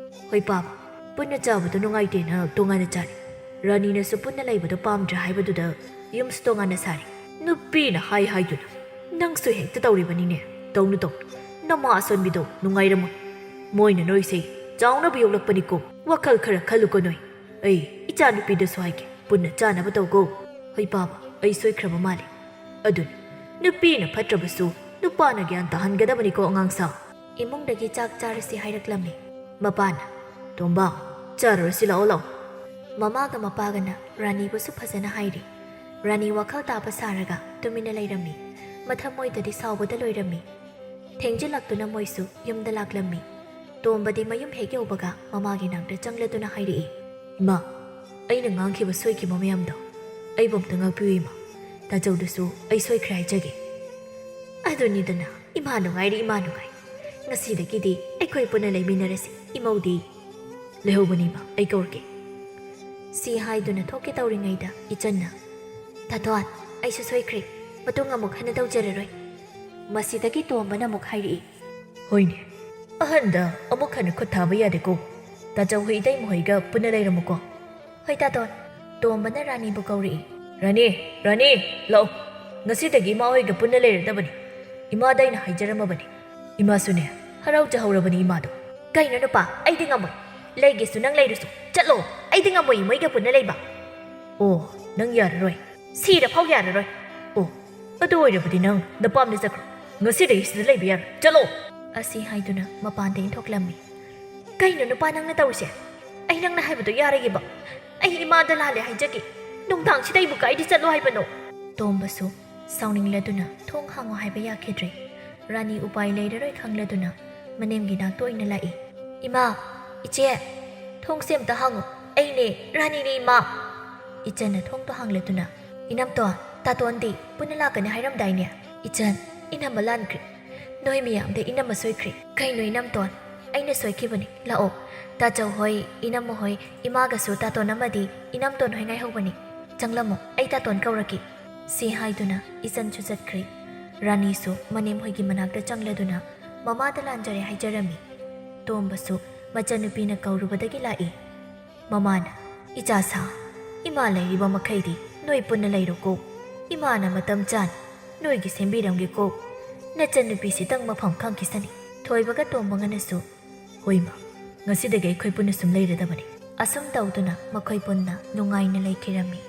"ꯍꯣꯏ ꯄꯥꯕ, ꯄꯨꯟꯅ ꯆꯥꯕꯗꯣ ꯅꯨꯡꯉꯥꯏꯇꯦꯅ ꯇꯣꯉꯥꯟꯅ ꯆꯥꯔꯦ꯫ ꯔꯥꯅꯤꯅꯁꯨ ꯄꯨꯟꯅ ꯂꯩꯕꯗꯣ ꯄꯥꯝꯗ꯭ꯔꯦ ꯍꯥꯏꯕꯗꯨꯗ ꯌꯨꯝꯁꯨ ꯇꯣꯉꯥꯟꯅ ꯁꯥꯔꯦ꯫" "ꯅꯨꯄꯤꯅ ꯍꯥꯏ ꯍꯥꯏꯗꯨꯅ ꯅꯪꯁꯨ ꯍꯦꯛꯇ ꯇꯧꯔꯤꯕꯅꯤꯅꯦ꯫ ꯇꯧꯅꯨ, ꯇꯧꯅꯨ꯫ ꯅꯃꯥ ꯑꯁꯣꯟꯕꯤꯗꯣ ꯅꯨꯡꯉꯥꯏꯔꯝꯃꯣꯏ꯫ ꯃꯣꯏꯅ ꯅꯣꯏꯁꯦ ꯆꯥꯎꯅꯕ ꯌꯣꯛꯂꯛꯄꯅꯤꯀꯣ꯫ ꯋꯥꯈꯜ ꯈꯔ ꯈꯜꯂꯨꯀꯣ ꯅꯣꯏ꯫ ꯑꯩ ꯏꯆꯥꯅꯨꯄꯤꯗꯁꯨ ꯍꯥꯏꯒꯦ, ꯄꯨꯟꯅ ꯆꯥꯅꯕ ꯇꯧꯀꯣ꯫" "ꯍꯣꯏ ꯄꯥꯕ, ꯑꯩ ꯁꯣꯏꯈ꯭ꯔꯕ ꯃꯥꯜꯂꯦ꯫ ꯑꯗꯨꯅꯤ, ꯅꯨꯄꯤꯅ ꯐꯠꯇ꯭ꯔꯕꯁꯨ ꯅꯨꯄꯥꯅ ꯒ꯭ꯌꯥꯟ ꯇꯥꯍꯟꯒꯗꯕꯅꯤꯀꯣ ꯑꯉꯥꯡ ꯁꯥ꯫" ꯏꯃꯨꯡꯗꯒꯤ ꯆꯥꯛ ꯆꯥꯔꯁꯤ ꯍꯥꯏꯔꯛꯂꯝꯃꯤ꯫ ꯃꯄꯥꯅ, "ꯇꯣꯝꯕ, ꯆꯥꯔꯨꯔꯁꯤ ꯂꯥꯛꯑꯣ, ꯂꯥꯛꯑꯣ꯫" ꯃꯃꯥꯒ ꯃꯄꯥꯒꯅ ꯔꯥꯅꯤꯕꯨꯁꯨ ꯐꯖꯅ ꯍꯥꯏꯔꯤ꯫ ꯔꯥꯅꯤ ꯋꯥꯈꯜ ꯇꯥꯕ ꯁꯥꯔꯒ ꯇꯨꯃꯤꯟꯅ ꯂꯩꯔꯝꯃꯤ꯫ ꯃꯊꯃꯣꯏꯗꯗꯤ ꯁꯥꯎꯕꯗ ꯂꯣꯏꯔꯝꯃꯤ꯫ ꯊꯦꯡꯖꯤꯜꯂꯛꯇꯨꯅ ꯃꯣꯏꯁꯨ ꯌꯨꯝꯗ ꯂꯥꯛꯂꯝꯃꯤ꯫ ꯇꯣꯝꯕꯗꯤ ꯃꯌꯨꯝ ꯍꯦꯛ ꯌꯧꯕꯒ ꯃꯃꯥꯒꯤ ꯅꯥꯛꯇ ꯆꯪꯂꯗꯨꯅ ꯍꯥꯏꯔꯛꯏ, "ꯏꯃꯥ, ꯑꯩꯅ ꯉꯥꯡꯈꯤꯕ ꯁꯣꯏꯈꯤꯕ ꯃꯌꯥꯝꯗꯣ ꯑꯩꯕꯨ ꯑꯝꯇ ꯉꯥꯛꯄꯤꯌꯨ ꯏꯃꯥ꯫ ꯇꯥꯆꯧꯗꯁꯨ ꯑꯩ ꯁꯣꯏꯈ꯭ꯔꯦ ꯍꯥꯏꯖꯒꯦ꯫" "ꯑꯗꯨꯅꯤꯗꯅ, ꯏꯃꯥ ꯅꯨꯡꯉꯥꯏꯔꯤ, ꯏꯃꯥ ꯅꯨꯡꯉꯥꯏ꯫ ꯉꯁꯤꯗꯒꯤꯗꯤ ꯑꯩꯈꯣꯏ ꯄꯨꯟꯅ ꯂꯩꯃꯤꯟꯅꯔꯁꯤ, ꯏꯃꯧꯗꯤ꯫" "ꯂꯩꯍꯧꯕꯅꯤ ꯏꯃꯥ, ꯑꯩ ꯀꯧꯔꯒꯦ꯫" ꯁꯤ ꯍꯥꯏꯗꯨꯅ ꯊꯣꯛꯀꯦ ꯇꯧꯔꯤꯉꯩꯗ ꯏꯆꯟꯅ, "ꯇꯥꯇꯣꯟ, ꯑꯩꯁꯨ ꯁꯣꯏꯈ꯭ꯔꯦ꯫ ꯃꯇꯨꯡ ꯑꯃꯨꯛ ꯍꯟꯅ ꯇꯧꯖꯔꯔꯣꯏ꯫" ꯃꯁꯤꯗꯒꯤ ꯇꯣꯝꯕꯅ ꯑꯃꯨꯛ ꯍꯥꯏꯔꯛꯏ, "ꯍꯣꯏꯅꯦ, ꯑꯍꯟꯗ ꯑꯃꯨꯛ ꯍꯟꯅ ꯈꯨꯠ ꯊꯥꯕ ꯌꯥꯗꯦꯀꯣ꯫ ꯇꯥꯆꯧ ꯍꯣꯏ ꯏꯇꯩꯃ ꯍꯣꯏꯒ ꯄꯨꯟꯅ ꯂꯩꯔꯝꯃꯨꯀꯣ꯫" "ꯍꯣꯏ ꯇꯥꯇꯣꯟ꯫" ꯇꯣꯝꯕꯅ ꯔꯥꯅꯤꯕꯨ ꯀꯧꯔꯛꯏ꯫ "ꯔꯥꯅꯤ, ꯔꯥꯅꯤ, ꯂꯥꯛꯑꯣ꯫ ꯉꯁꯤꯗꯒꯤ ꯏꯃꯥ ꯍꯣꯏꯒ ꯄꯨꯟꯅ ꯂꯩꯔꯗꯕꯅꯤ꯫ ꯏꯃꯥꯗ ꯑꯩꯅ ꯍꯥꯏꯖꯔꯝꯃꯕꯅꯤ꯫ ꯏꯃꯥꯁꯨꯅꯦ, ꯍꯔꯥꯎꯖꯍꯧꯔꯕꯅꯤ ꯏꯃꯥꯗꯣ꯫ "ꯀꯩꯅꯣ ꯅꯨꯄꯥ, ꯑꯩꯗꯤ ꯉꯝꯃꯣꯏ꯫ ꯂꯩꯒꯦꯁꯨ ꯅꯪ ꯂꯩꯔꯨꯁꯨ꯫ ꯆꯠꯂꯣ, ꯑꯩꯗꯤ ꯉꯝꯃꯣꯏ ꯃꯣꯏꯒ ꯄꯨꯟꯅ ꯂꯩꯕ"꯫ "ꯑꯣ, ꯅꯪ ꯌꯥꯔꯔꯣꯏ꯫ ꯁꯤꯔ ꯐꯥꯎ ꯌꯥꯔꯔꯣꯏ꯫ ꯑꯣ, ꯑꯗꯨ ꯑꯣꯏꯔꯕꯗꯤ ꯅꯪ ꯅꯄꯥꯝꯗ ꯆꯠꯈ꯭ꯔꯣ꯫ ꯉꯁꯤꯗꯒꯤ ꯁꯤꯗ ꯂꯩꯕ ꯌꯥꯔꯣꯏ꯫ ꯆꯠꯂꯣ!" ꯑꯁꯤ ꯍꯥꯏꯗꯨꯅ ꯃꯄꯥꯟꯗ ꯏꯟꯊꯣꯛꯂꯝꯃꯤ꯫ "ꯀꯩꯅꯣ ꯅꯨꯄꯥ ꯅꯪꯅ ꯇꯧꯔꯤꯁꯦ? ꯑꯩ ꯅꯪꯅ ꯍꯥꯏꯕꯗꯣ ꯌꯥꯔꯒꯦꯕ꯫ ꯑꯩ ꯏꯃꯥꯗ ꯂꯥꯜꯂꯦ ꯍꯥꯏꯖꯒꯦ꯫ ꯅꯨꯡꯗꯥꯡꯁꯤꯗ ꯑꯩꯕꯨ ꯀꯥꯏꯗ ꯆꯠꯂꯣ ꯍꯥꯏꯕꯅꯣ?" ꯇꯣꯝꯕꯁꯨ ꯁꯥꯎꯅꯤꯡꯂꯗꯨꯅ ꯊꯣꯡ ꯍꯥꯡꯉꯣ ꯍꯥꯏꯕ ꯌꯥꯈꯤꯗ꯭ꯔꯦ꯫ ꯔꯥꯅꯤ ꯎꯄꯥꯏ ꯂꯩꯔꯔꯣꯏ ꯈꯪꯂꯗꯨꯅ ꯃꯅꯦꯝꯒꯤ ꯅꯥꯛꯇ ꯑꯣꯏꯅ ꯂꯥꯛꯏ꯫ "ꯏꯃꯥ, ꯏꯆꯦ, ꯊꯣꯡꯁꯦ ꯑꯝꯇ ꯍꯥꯡꯉꯣ꯫ ꯑꯩꯅꯦ, ꯔꯥꯅꯤꯅꯦ ꯏꯃꯥ!" ꯏꯆꯟꯅ ꯊꯣꯡꯗꯣ ꯍꯥꯡꯂꯗꯨꯅ, "ꯏꯅꯝꯇꯣꯟ, ꯇꯥꯇꯣꯟꯗꯤ ꯄꯨꯟꯅ ꯂꯥꯛꯀꯅꯤ ꯍꯥꯏꯔꯝꯗꯥꯏꯅꯦ?" "ꯏꯆꯟ, ꯏꯅꯝꯃ ꯂꯥꯟꯈ꯭ꯔꯦ꯫ ꯅꯣꯏ ꯃꯌꯥꯝꯗ ꯏꯅꯝꯃ ꯁꯣꯏꯈ꯭ꯔꯦ꯫" "ꯀꯩꯅꯣ ꯏꯅꯝꯇꯣꯟ? ꯑꯩꯅ ꯁꯣꯏꯈꯤꯕꯅꯤ꯫ ꯂꯥꯛꯑꯣ꯫ ꯇꯥꯆꯧ ꯍꯣꯏ, ꯏꯅꯝꯃ ꯍꯣꯏ, ꯏꯃꯥꯒꯁꯨ ꯇꯥꯇꯣꯟ ꯑꯃꯗꯤ ꯏꯅꯝꯇꯣꯟ ꯍꯣꯏ ꯉꯥꯏꯍꯧꯕꯅꯤ꯫ ꯆꯪꯂꯝꯃꯣ, ꯑꯩ ꯇꯥꯇꯣꯟ ꯀꯧꯔꯛꯀꯦ꯫" ꯁꯤ ꯍꯥꯏꯗꯨꯅ ꯏꯆꯟꯁꯨ ꯆꯠꯈ꯭ꯔꯦ꯫ ꯔꯥꯅꯤꯁꯨ ꯃꯅꯦꯝ ꯍꯣꯏꯒꯤ ꯃꯅꯥꯛꯇ ꯆꯪꯂꯗꯨꯅ ꯃꯃꯥꯗ ꯂꯥꯟꯖꯔꯦ ꯍꯥꯏꯖꯔꯝꯃꯤ꯫ ꯇꯣꯝꯕꯁꯨ ꯃꯆꯟꯅꯨꯄꯤꯅ ꯀꯧꯔꯨꯕꯗꯒꯤ ꯂꯥꯛꯏ꯫ ꯃꯃꯥꯅ, "ꯏꯆꯥ ꯁꯥ, ꯏꯃꯥ ꯂꯩꯔꯤꯕ ꯃꯈꯩꯗꯤ ꯅꯣꯏ ꯄꯨꯟꯅ ꯂꯩꯔꯣꯀꯣ꯫ ꯏꯃꯥꯅ ꯃꯇꯝ ꯆꯥꯅ ꯅꯣꯏꯒꯤ ꯁꯦꯝꯕꯤꯔꯝꯒꯦꯀꯣ꯫ ꯅꯆꯟꯅꯨꯄꯤꯁꯤꯇꯪ ꯃꯐꯝ ꯈꯪꯈꯤꯁꯅꯤ꯫" ꯊꯣꯏꯕꯒ ꯇꯣꯝꯕꯒꯅꯁꯨ, "ꯍꯣꯏ ꯏꯃꯥ, ꯉꯁꯤꯗꯒꯤ ꯑꯩꯈꯣꯏ ꯄꯨꯟꯅ ꯁꯨꯝ ꯂꯩꯔꯗꯕꯅꯤ꯫" ꯑꯁꯨꯝ ꯇꯧꯗꯨꯅ ꯃꯈꯣꯏ ꯄꯨꯟꯅ ꯅꯨꯡꯉꯥꯏꯅ ꯂꯩꯈꯤꯔꯝꯃꯤ꯫